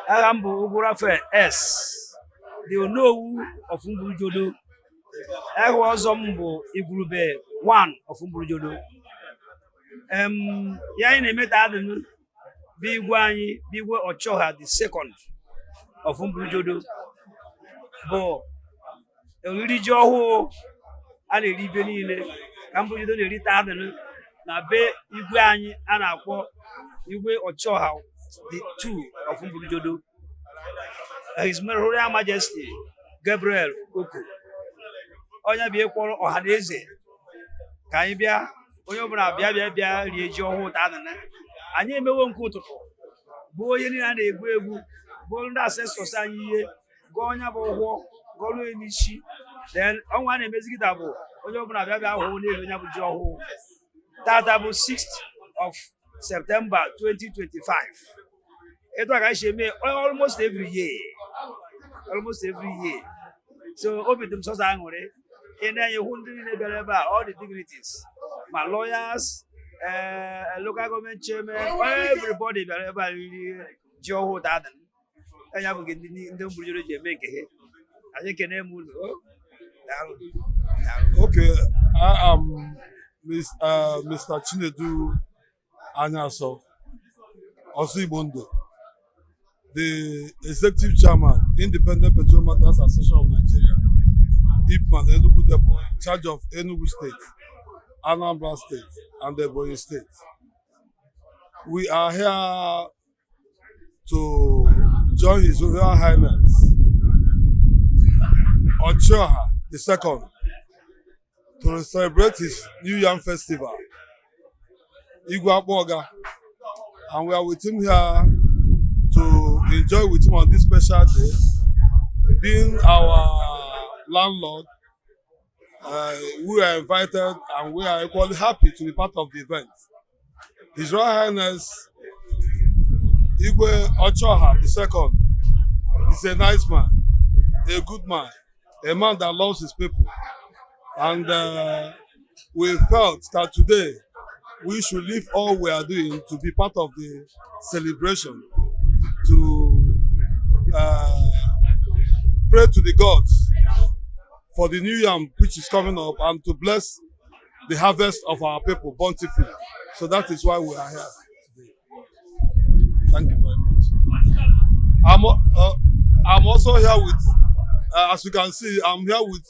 Aha m bụ Ugwu Raphael S, the Onowu of Mburujodo. Aha ọzọ m bụ Igwurube 1 of Mburujodo. Ya anyị na-eme taa adịnụ bụ igwe anyị bụ Igwe Ọchọha the second of Mburujodo bụ oriri ji ọhụụ a na-eri ibe niile ka Mburujodo na-eri taa adịnụ na be igwe anyị a na-akpọ Igwe Ọchọha the two of Mburujodo, His Royal Majesty Gabriel Oko. Onye bịa ịkwọrọ ọha na eze ka anyị bịa, onye ọbụla bịa bịa bịa rie ji ọhụụ taa adịnụ. Anyị emewo nke ụtụtụ bụ onye niile a na-egwu egwu bụrụ ndị ancestors anyị ihe gụọ onye bụ ụgwọ gọlụ ya n'isi. Then ọnwa a na-emezi kịta bụ onye ọbụla bịa bịa hụ n'elu onye bụ ji ọhụụ. Tata bụ 6th of September 2025. Etu a ka anyị si eme almost every year, almost every year. So obi dị m sọsọ aṅụrị ị na-enye hụ ndị niile bịara ebe a, all the dignitaries, ma lawyers, local government chairman, everybody bịara ebe a riri ji ọhụụ taa. Anya bụ ndị ndị Mburujodo ji eme nke ha. Anyị ekene m unu o. Daalụ. Okay, I am Mr. Chinedu Anyaso, Osu Igbondo, the Executive Chairman, Independent Petroleum Marketers Association of Nigeria, IPMAN Enugu Depot, in charge of Enugu State, Anambra State, and Ebonyi State. We are here to join His Royal Highness Ochioha the second to celebrate his New Yam Festival, Igwe Akpoga, and we are with him here to enjoy with him on this special day. Being our landlord, we are invited and we are equally happy to be part of the event. His Royal Highness Igwe Ochoha the second is a nice man, a good man, a man that loves his people. And we felt that today we should leave all we are doing to be part of the celebration, to pray to the gods for the new yam which is coming up and to bless the harvest of our people bountifully. So that is why we are here today. Thank you very much. I'm also here with, as you can see, I'm here with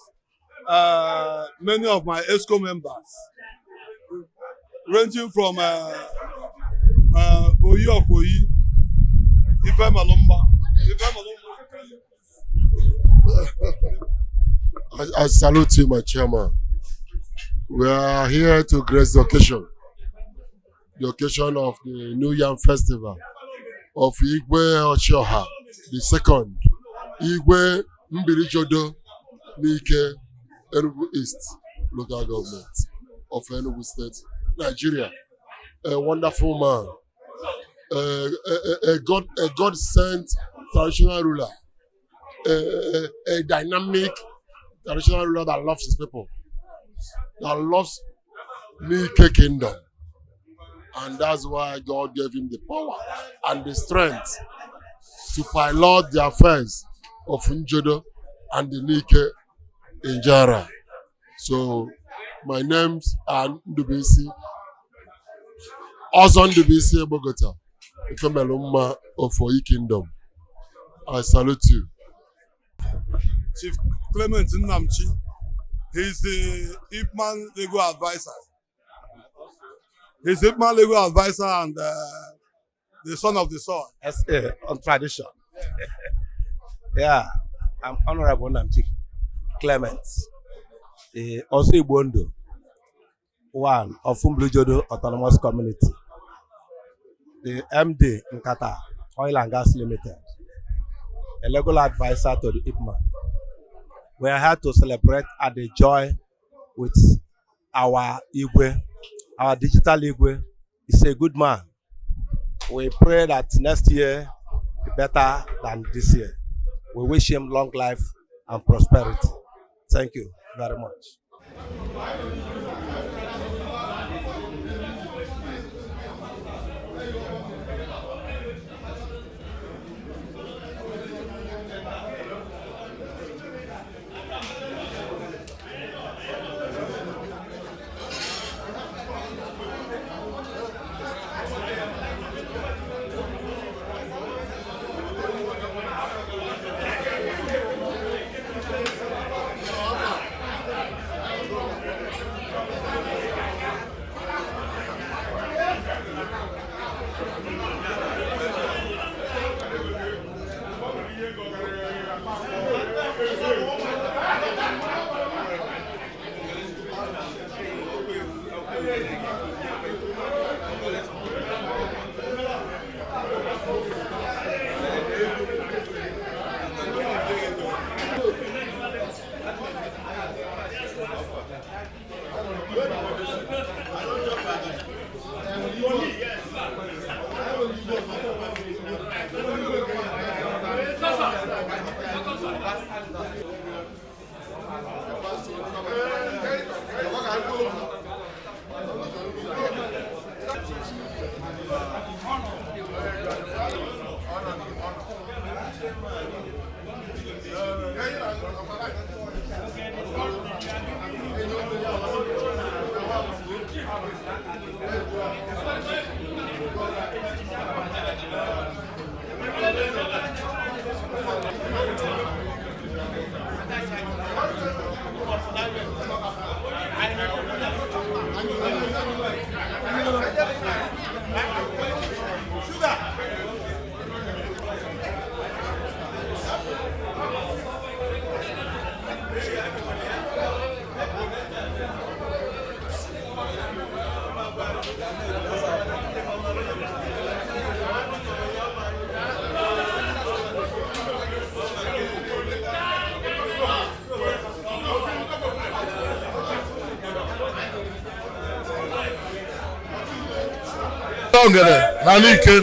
many of my EXCO members, ranging from Oyi of Oyi, Ife Malumba, Ife Malumba. I salute you, my chairman. We are here to grace the occasion of the New Yam Festival of Igwe Ochioha, the second, Igwe Mbirijodo Nike, Enugu East Local Government of Enugu State, Nigeria. A wonderful man, a God sent traditional ruler, a dynamic traditional ruler that loves his people, that loves Nike Kingdom. And that's why God gave him the power and the strength to pilot the affairs of Njodo and the Nike in general. So my names are Ndubisi, Ozo Ndubisi Bogota, Ifemelumma of Oyi Kingdom. I salute you. Chief Clement Nnamchi. He's the IPMAN legal advisor. He's the IPMAN legal advisor and the son of the soil. SA on tradition. Yeah, I'm Honorable Nnamchi Clement, the Ozo Igbondo, one of Fumbulujodo Autonomous Community, the MD Nkata Oil and Gas Limited, a legal advisor to the IPMAN. We are here to celebrate at the joy with our Igwe, our digital Igwe. Is a good man. We pray that next year be better than this year. We wish him long life and prosperity. Thank you very much. Ngere na n'ike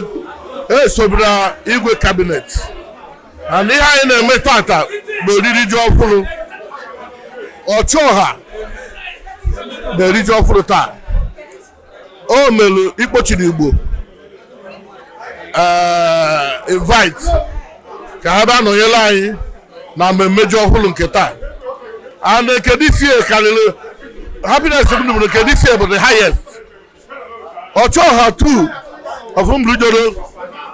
esobira igwe cabinet na ihe anyị na-eme tata bụ oriri ji ọfụrụ. Ọchụọha na-eri ji ọfụrụ taa. O melu ikpochiri Igbo invite ka ha bịa nọnyere anyị na mmemme ji ọhụrụ nke taa. And nke this year karịrị happiness bụ nke this year bụ the highest. Ọchụọha 2 of Mbulujodo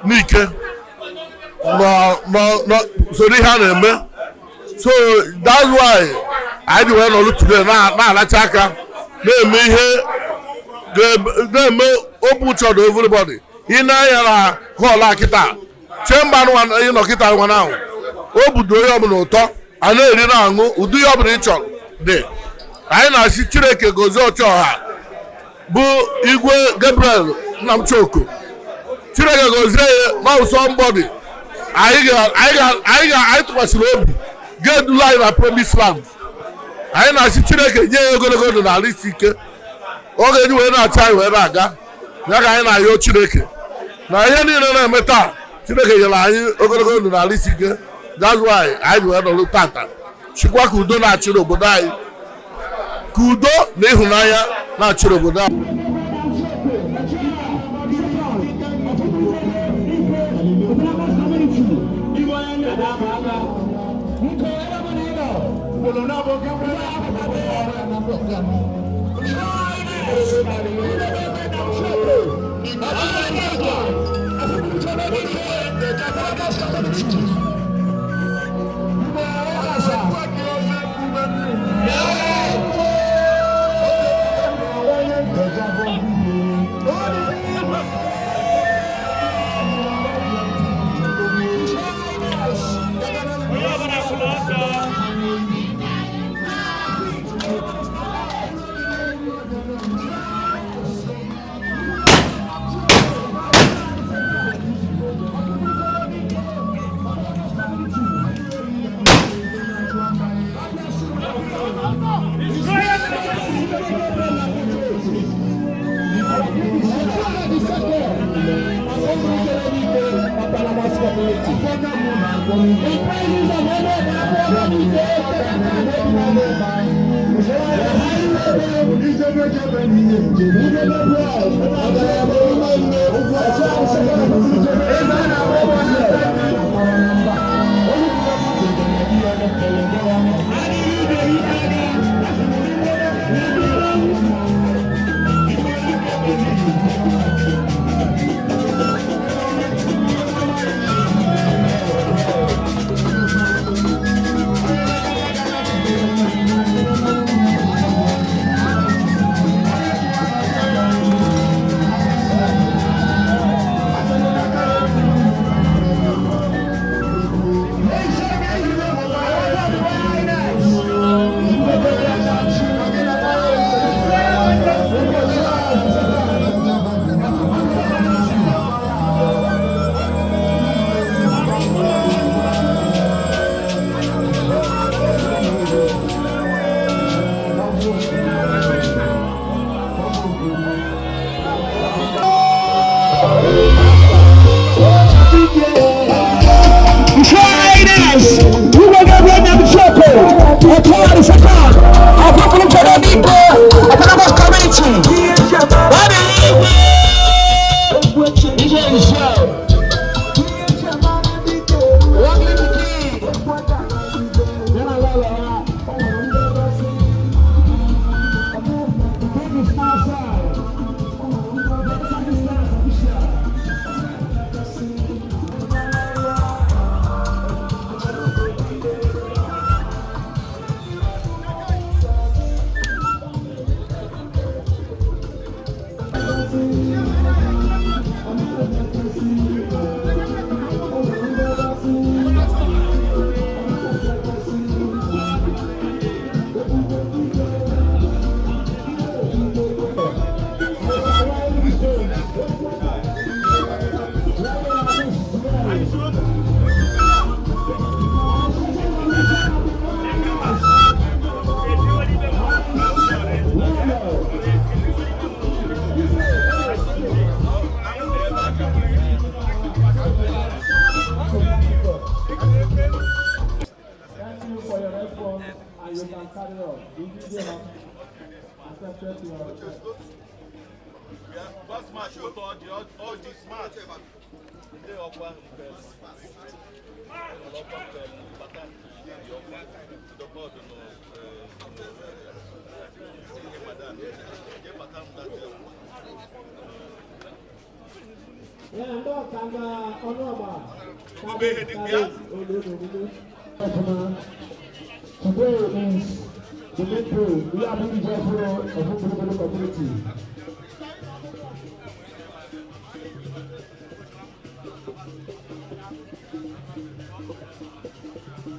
n'ike soro ihe a na-eme. So that's why anyị ji wee nọrọ today na-alacha aka na-eme ihe na-eme obi ụtọ na everybody. Ị na-anya na họl a kịta chemba ịnọ kịta nwa ahụ o budo onye ọbụla ụtọ a na-eri na-aṅụ ụdị ihe ọbụla ị chọrọ dị. Anyị na-asị Chineke gozie Ọchụọha bụ Igwe Gabriel Nnamchoko. Chineke gozie ya na somebody anyị tụkwasịrị obi ga-edula anyị na promised land. Anyị na-asị Chineke nye ya ogologo ndụ na ala isi ike ọ ga-eji wee na-achị anyị wee na-aga. Ya ka anyị na-ayọ Chineke na ihe niile na-eme taa, Chineke nyere anyị ogologo ndụ na ala isi ike. That's why anyị ji wee nọrọ tata chịkwa ka udo na-achịrị obodo anyị, ka udo na ịhụnanya na-achịrị obodo anyị. the second of Mbulujodo Nike Autonomous Community. What is it? Today is the main day. We are the Jeffro of Mbulujodo community.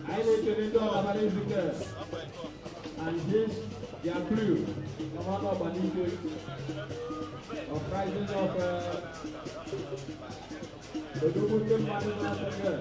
I na-ekele ndị Ọhamadike and this their crew from Ọhamadike uprising of Odogwu ndị mmadụ na-atọ.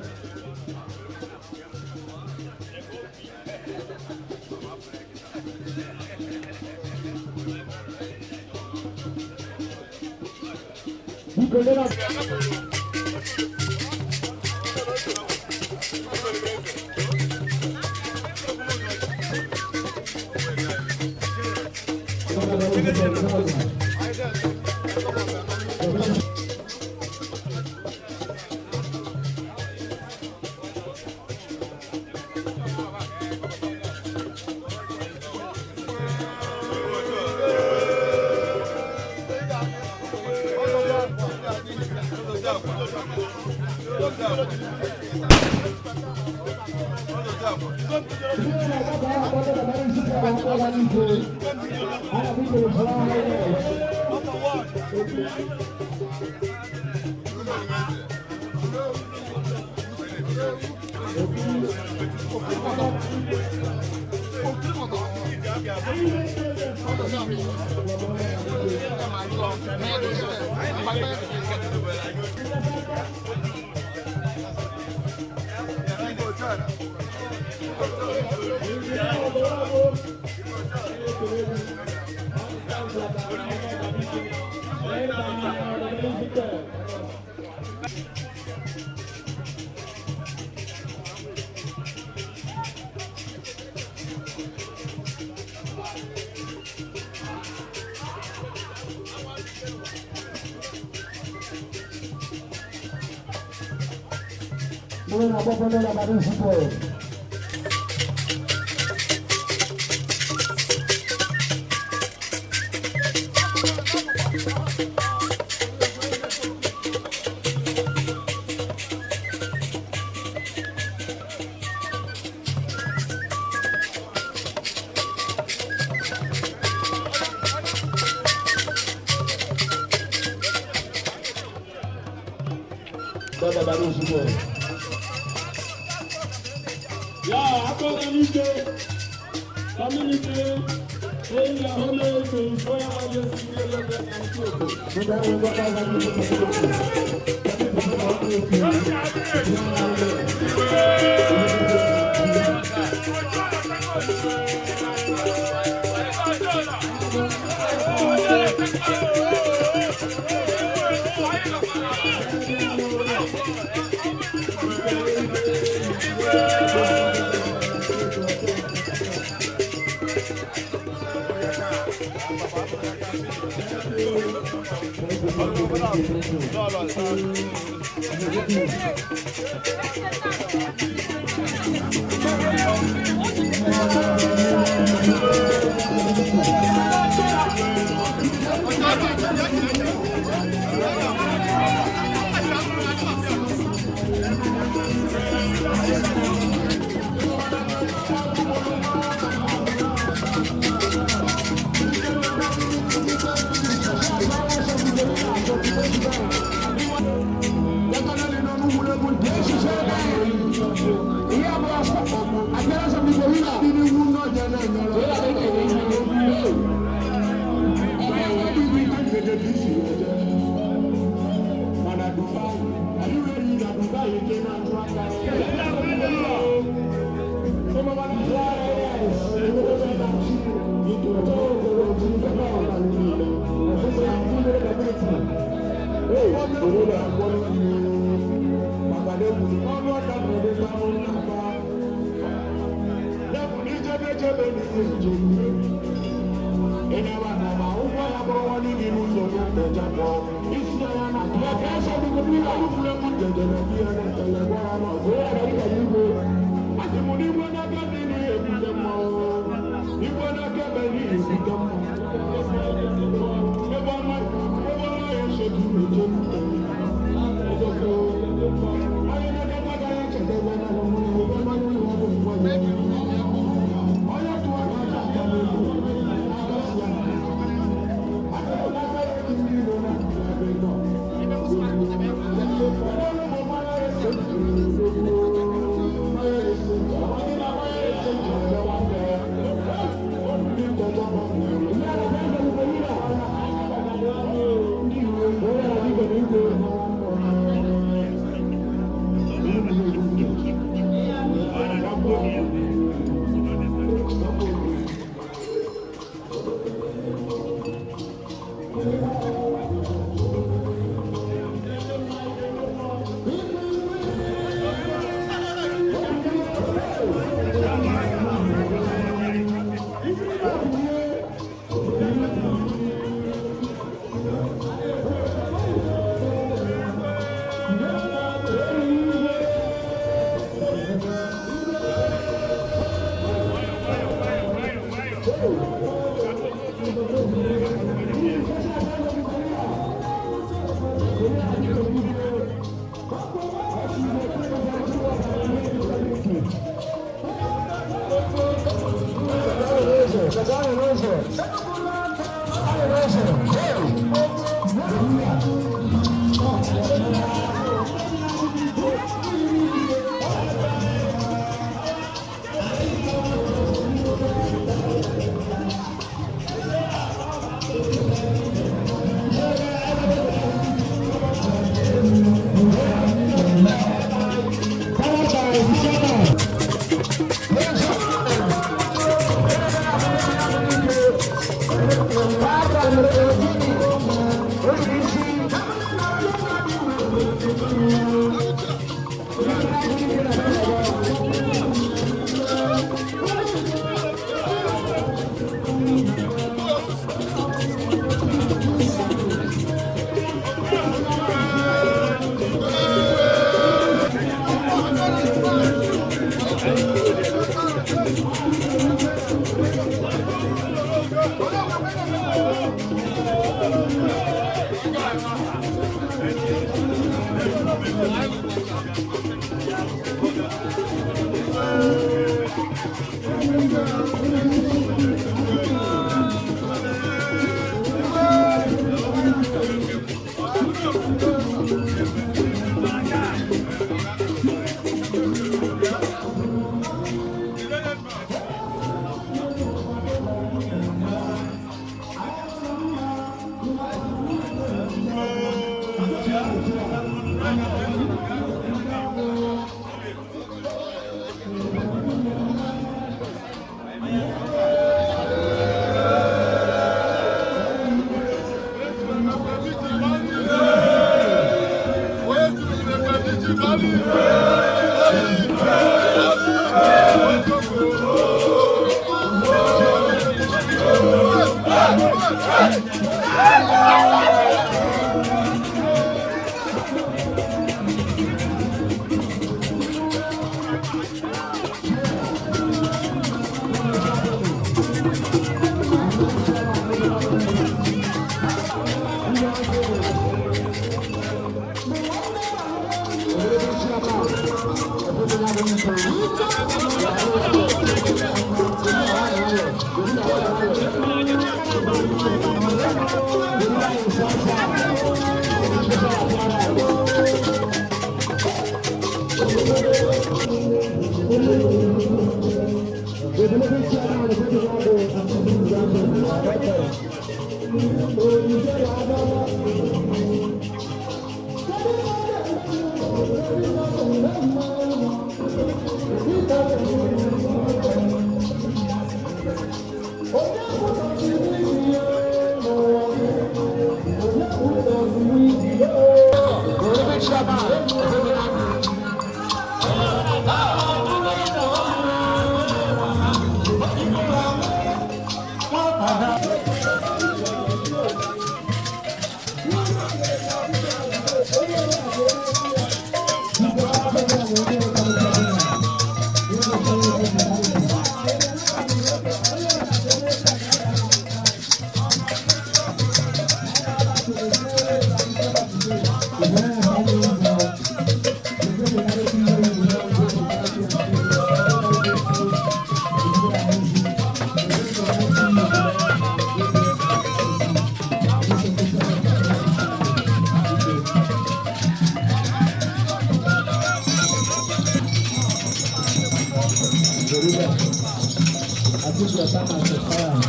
I think your time has expired.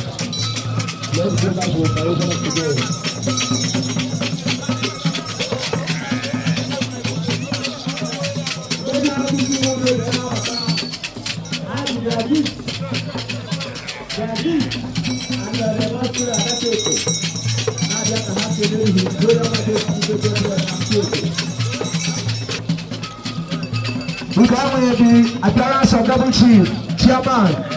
Let's go back to the operation of today. We can win the appearance of Double Chief, Chairman.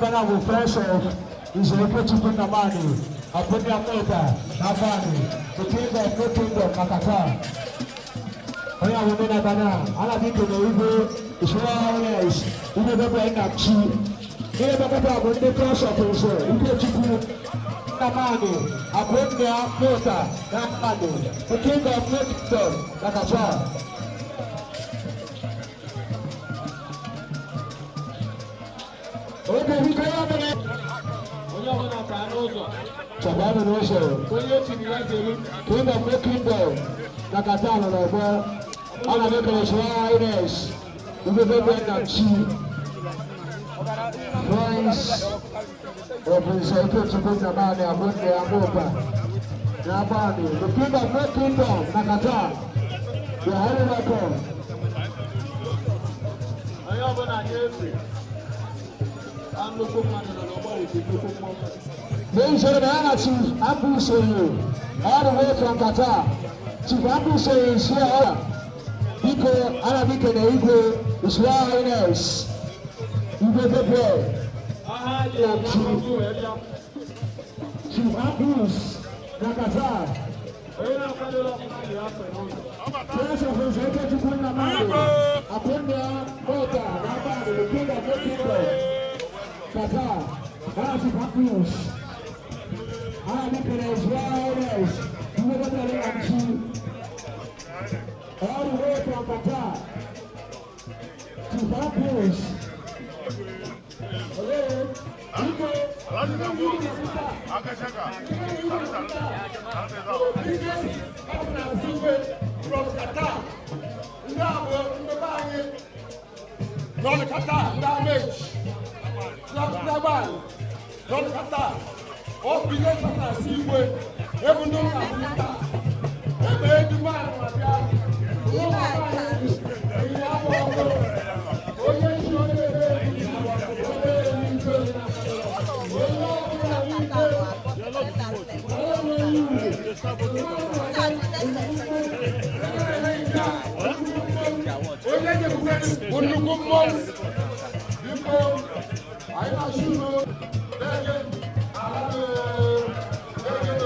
Biko bụ fresh of Izuoke Nnamani, Abuja Mota, Nabani, the king of no kingdom, Makata. Onye ahụ ndị na-abana, ala biko na igwe Israel Highness, igwe bebe nna chi. Ihe bekọta bụ ndị fresh of Nze, Ikechukwu Nnamani, Abuja Mota, Nabani, the king of no kingdom, Makata. Biko onye ọbụla Onye ọbụla pụọ n'ụzọ. Chọbanụ n'ụzọ. Onye chiri ya zere. Kingdom no kingdom. Na Qatar nọ n'ọgbọ. Ana m ekele His Royal Highness. Igwe Gabriel Nnamchi. Prince of Nze Ikechukwu Nnamani Agbonne Amoba. N'Agbani. The Kingdom no kingdom na Qatar. You are highly welcome. Onye ọbụla ga-efe. Nnukwu mmadụ nọ n'ọgbọ wete nnukwu mmọnwụ. Ladies and gentlemen, Chief Abu Seyi, all the way from Qatar. Chief Abu Seyi is here. Biko, Arabike na Igwe, His Royal Highness, Igwe Gabriel. Chief Abus na Qatar. Onye na-akwadola ọfụma ji afọ n'ụzọ. Prince of Nze Ikechukwu Nnamani, Akunna Mota, N'Agbani, the King of the Kingdom, Qatar. Chief Abus. Arabike His Royal Highness, Igwe Gabriel Nnamchi. All the way from Qatar. Chief Abus. Hello. Igwe. From Qatar. Ndị a bụ ndị be anyị nọ na Qatar, ndị Amechi. Ndị Agbani nọ na Qatar. Ọ bụ ihe na-asị igwe ebu ndị ụka taa. Ebe edume anyị ma bịa. Ụmụ anyị ihe afọ ọhụrụ. Onye isi onye na-ebi onye na-ebi onye ọbụla n'ike. Onye ga-ebute nnukwu mmọnwụ. Biko, anyị na-asị unu na-ege ala na-ege.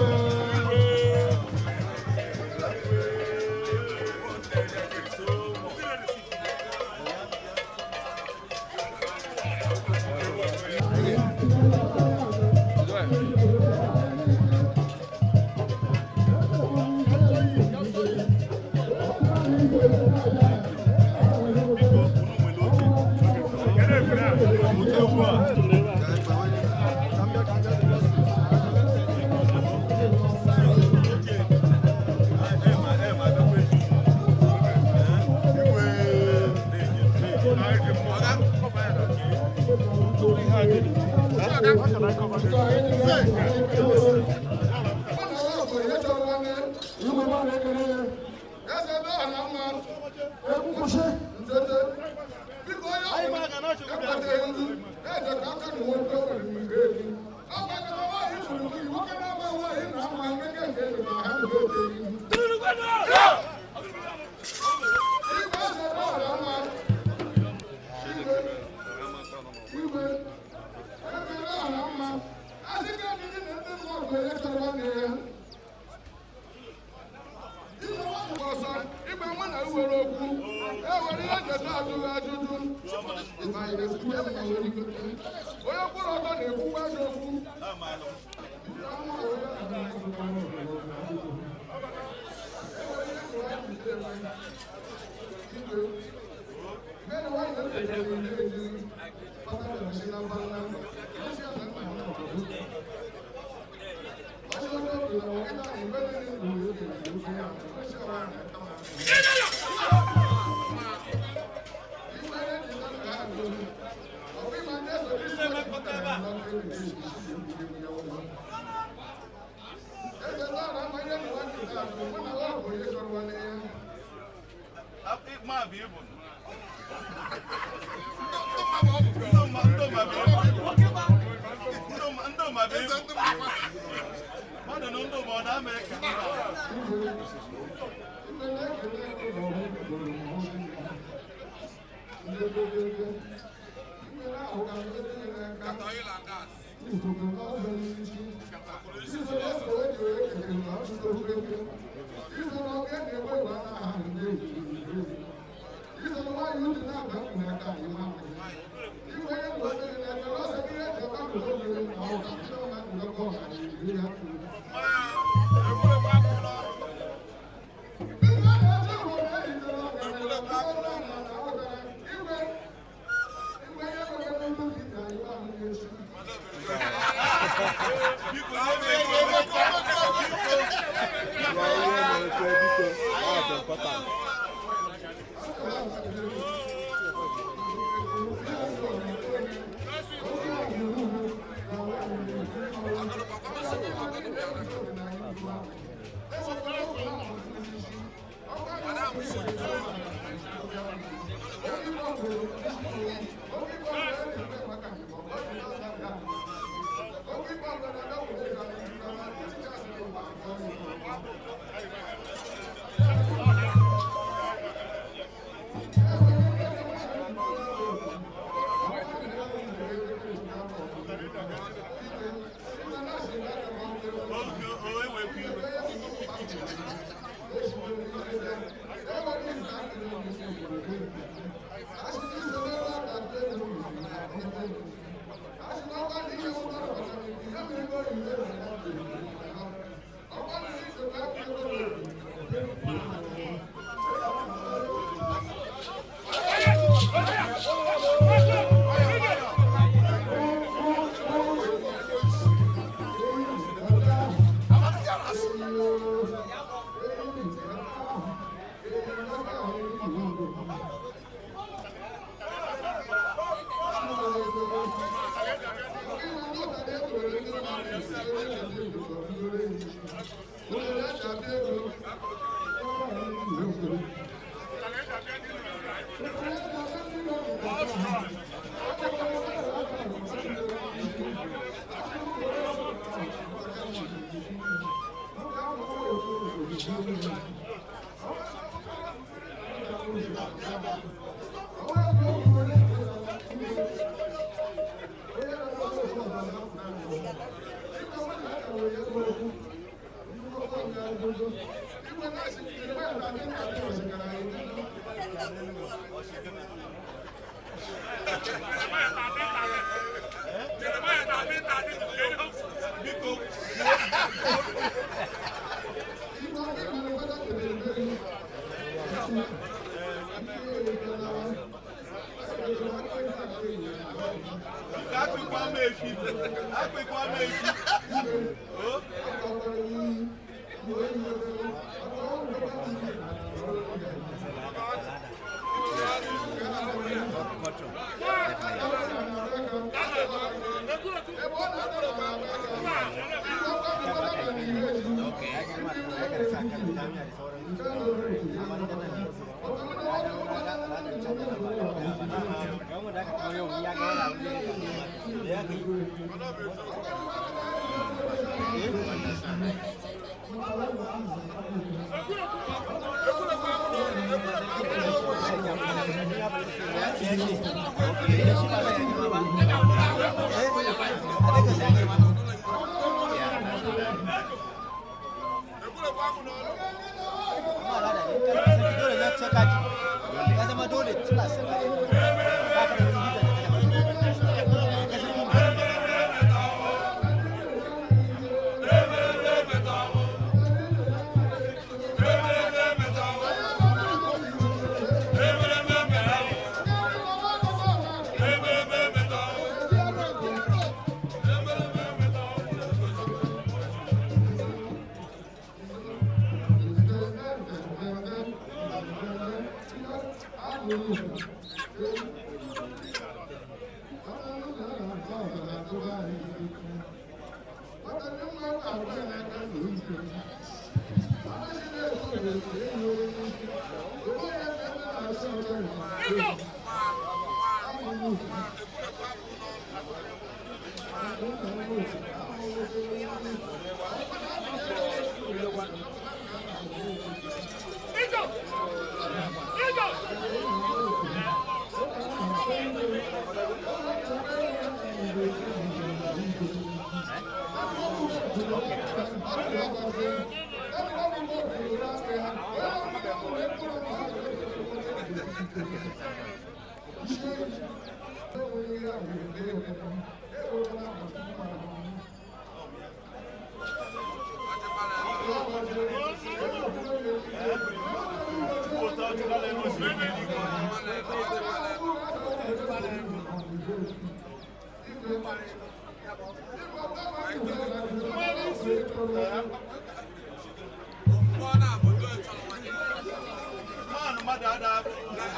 Mmadụ ada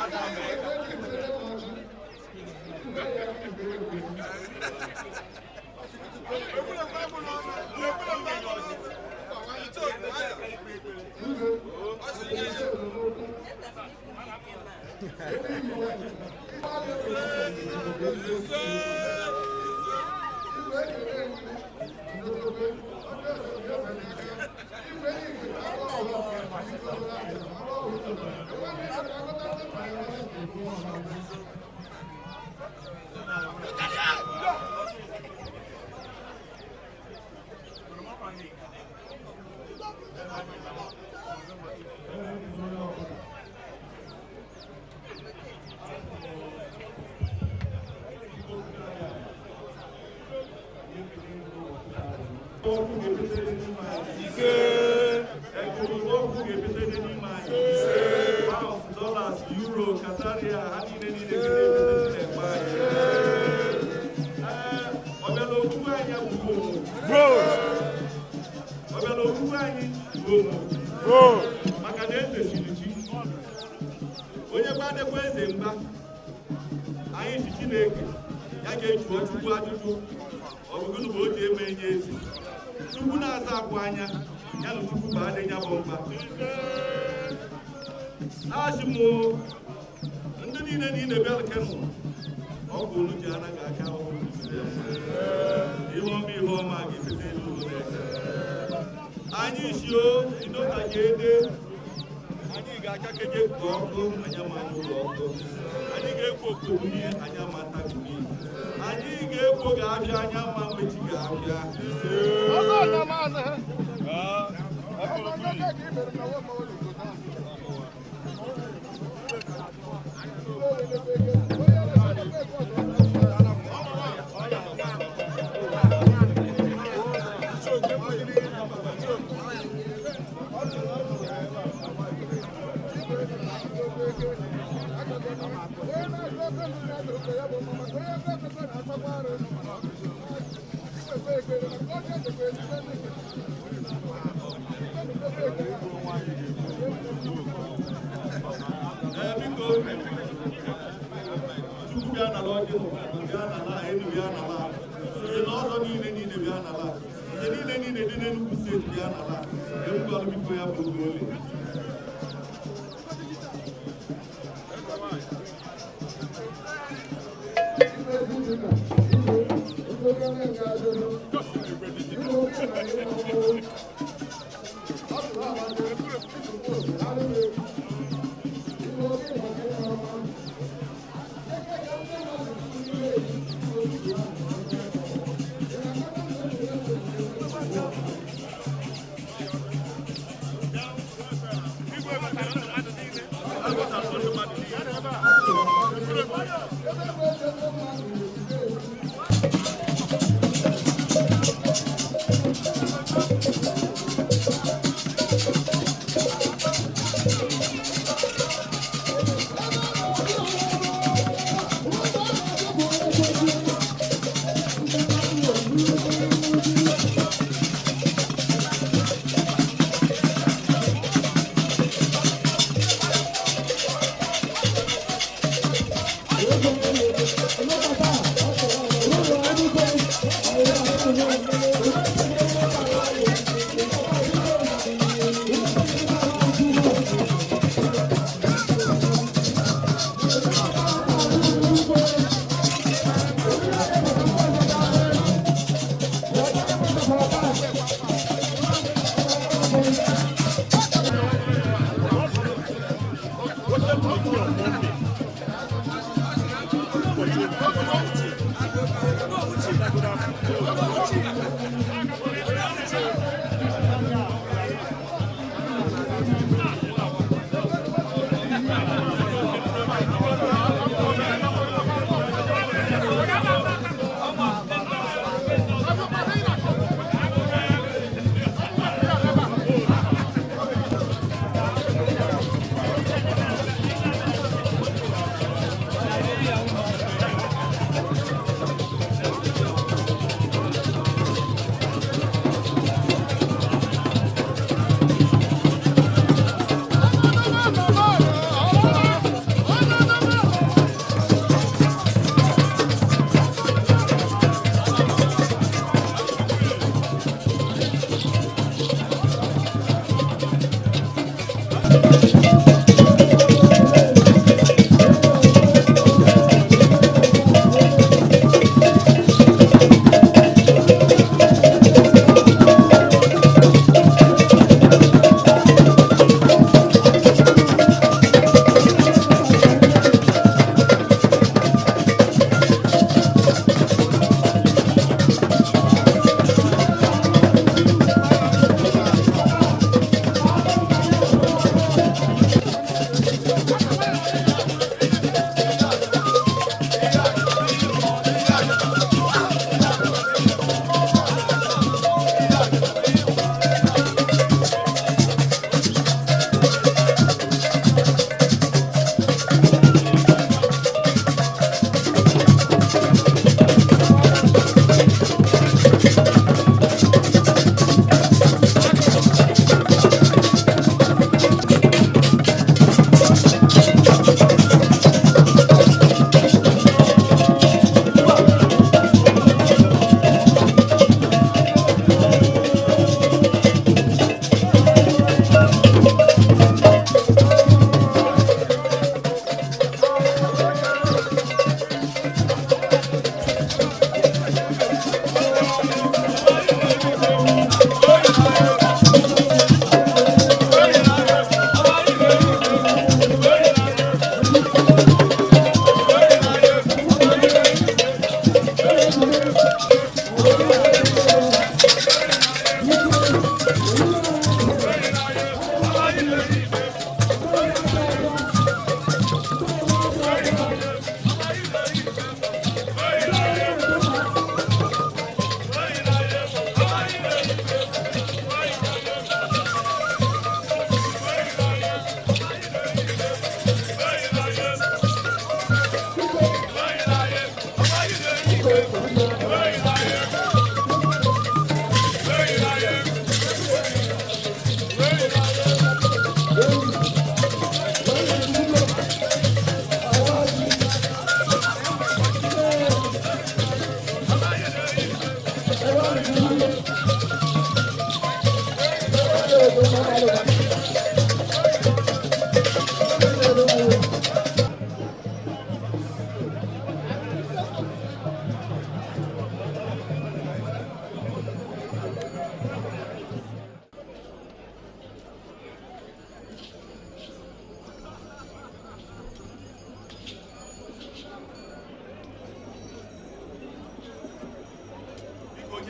ada ama. Ise okwu ga-ebete n'ime anyị. Pounds, dollars, euro, Qataria, ha niile niile ga-ebete n'ime anyị. Ee, ọ bịala okwukwe anyị abụghị omu. Ọ bịala okwukwe anyị bụ omu. Maka na eze chiri chi. Onye gbadekwa eze mgba, anyị ji Chineke, ya ga-ejuo Chukwu ajụjụ. Ọ bụ gịnị bụ o ji eme enye eze? Chukwu na-asa akwa anya, ya na Chukwu bụ adị ya bụ mkpa. Achị m ndị niile na ị bịa kenụ, ọ bụ olu ji anaghị aka ọhụrụ. Ihe ọma ihe ọma ga-ebete elu ụlọ na-eke. Anyị si o idota ga-ede, anyị ga-aka keje ka ọkụ anya ma ụlọ ọkụ. Anyị ga-ekwo okpomie anya ma takumi. Anyị ga-ekwo ga-abịa anya ma mmechi ga-abịa. Biko, Chukwu bịa n'ala ọjị, bịa n'ala elu, bịa n'ala nze na ọzọ niile niile bịa n'ala nze niile niile dị n'Enugu steeti bịa n'ala Enugu biko ya bụ oge ole.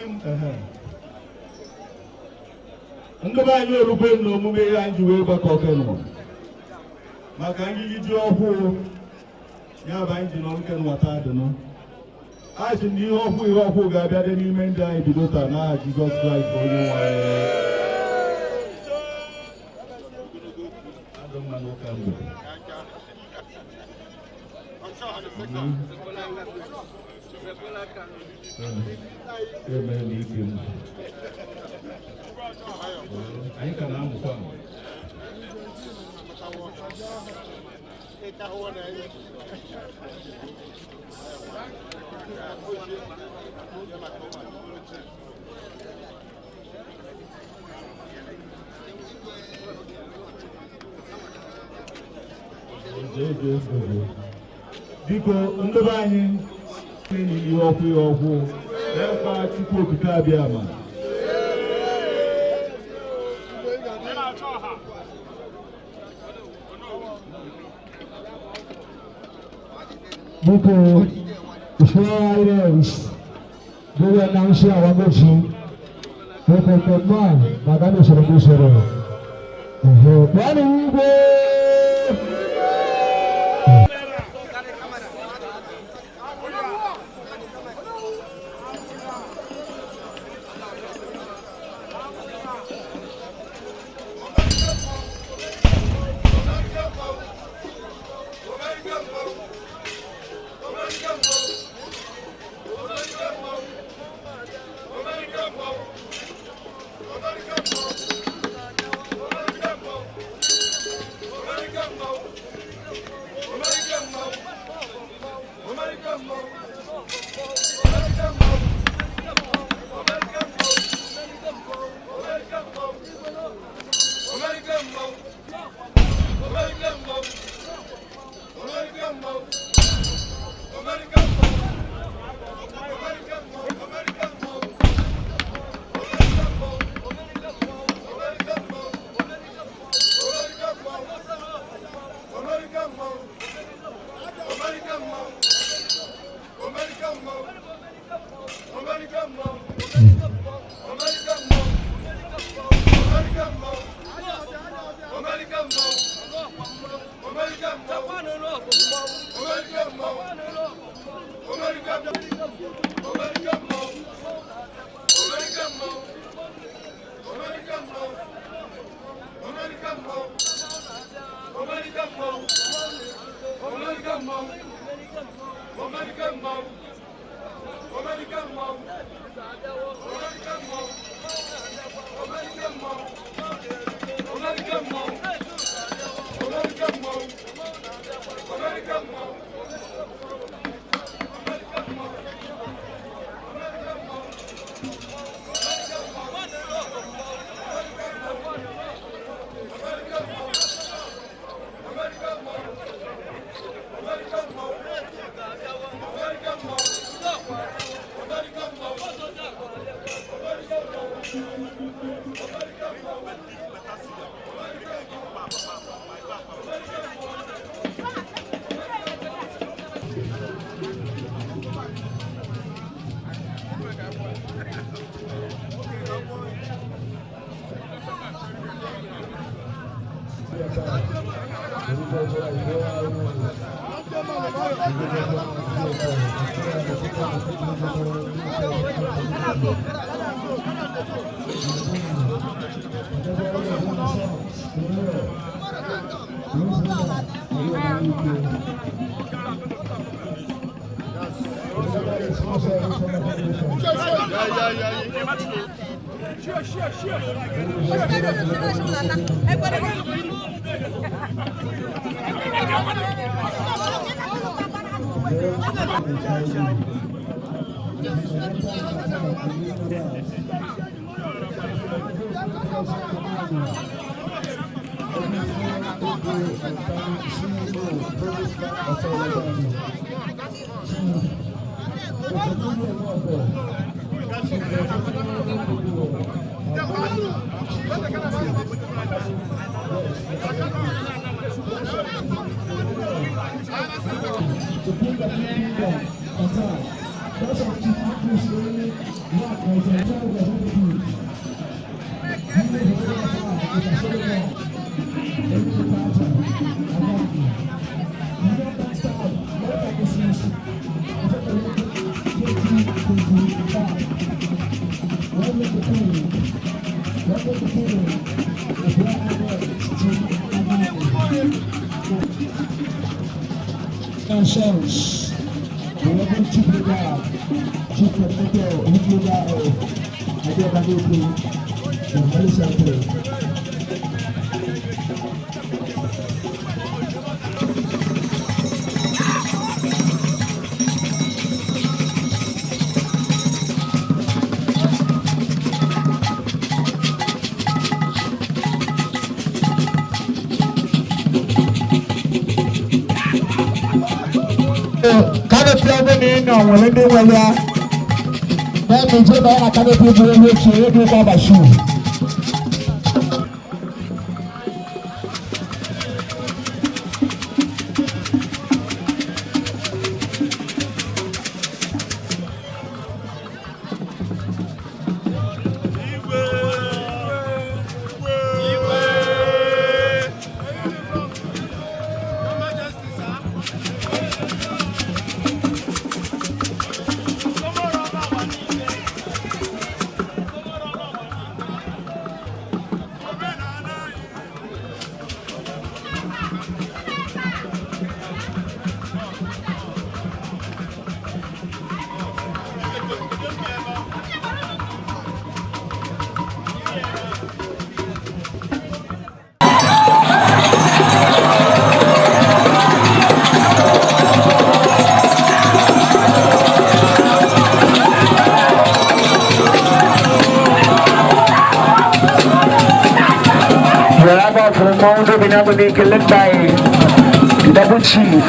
Ehe. Ndị be anyị erukwe na omume ihe anyị ji wee gbakọ kenụ maka ngigi ji ọhụụ ya bụ anyị ji nọrọ kenụ taa dịnụ. A sị na ihe ọhụụ ga-abịa dị n'ime ndị anyị bido taa n'aha Jizọs Kraịst bụ onye nwe anyị. Adị mma n'ụka mgbede. Emee na ike m. Anyị ka na-amụkwa amụ. Biko, ndị be anyị, ihe ọkwụ efa Chukwu Okike abịa ma Biko, Israelis, we announce our gochi. Biko, mmemme a na-aga n'usoro n'usoro. Ehe, kpọọnụ igwe! Ourselves, the Reverend Chief Leader, Chief Coordinator, Youth Leader of Adebayo, the Holy Center. Canopy ọbụ na ị nọ nwere ndị nwere ya na-eme ije banye na canopy bụrụ ihe ochie onye dị ụkọ bashu. Led by the double chief.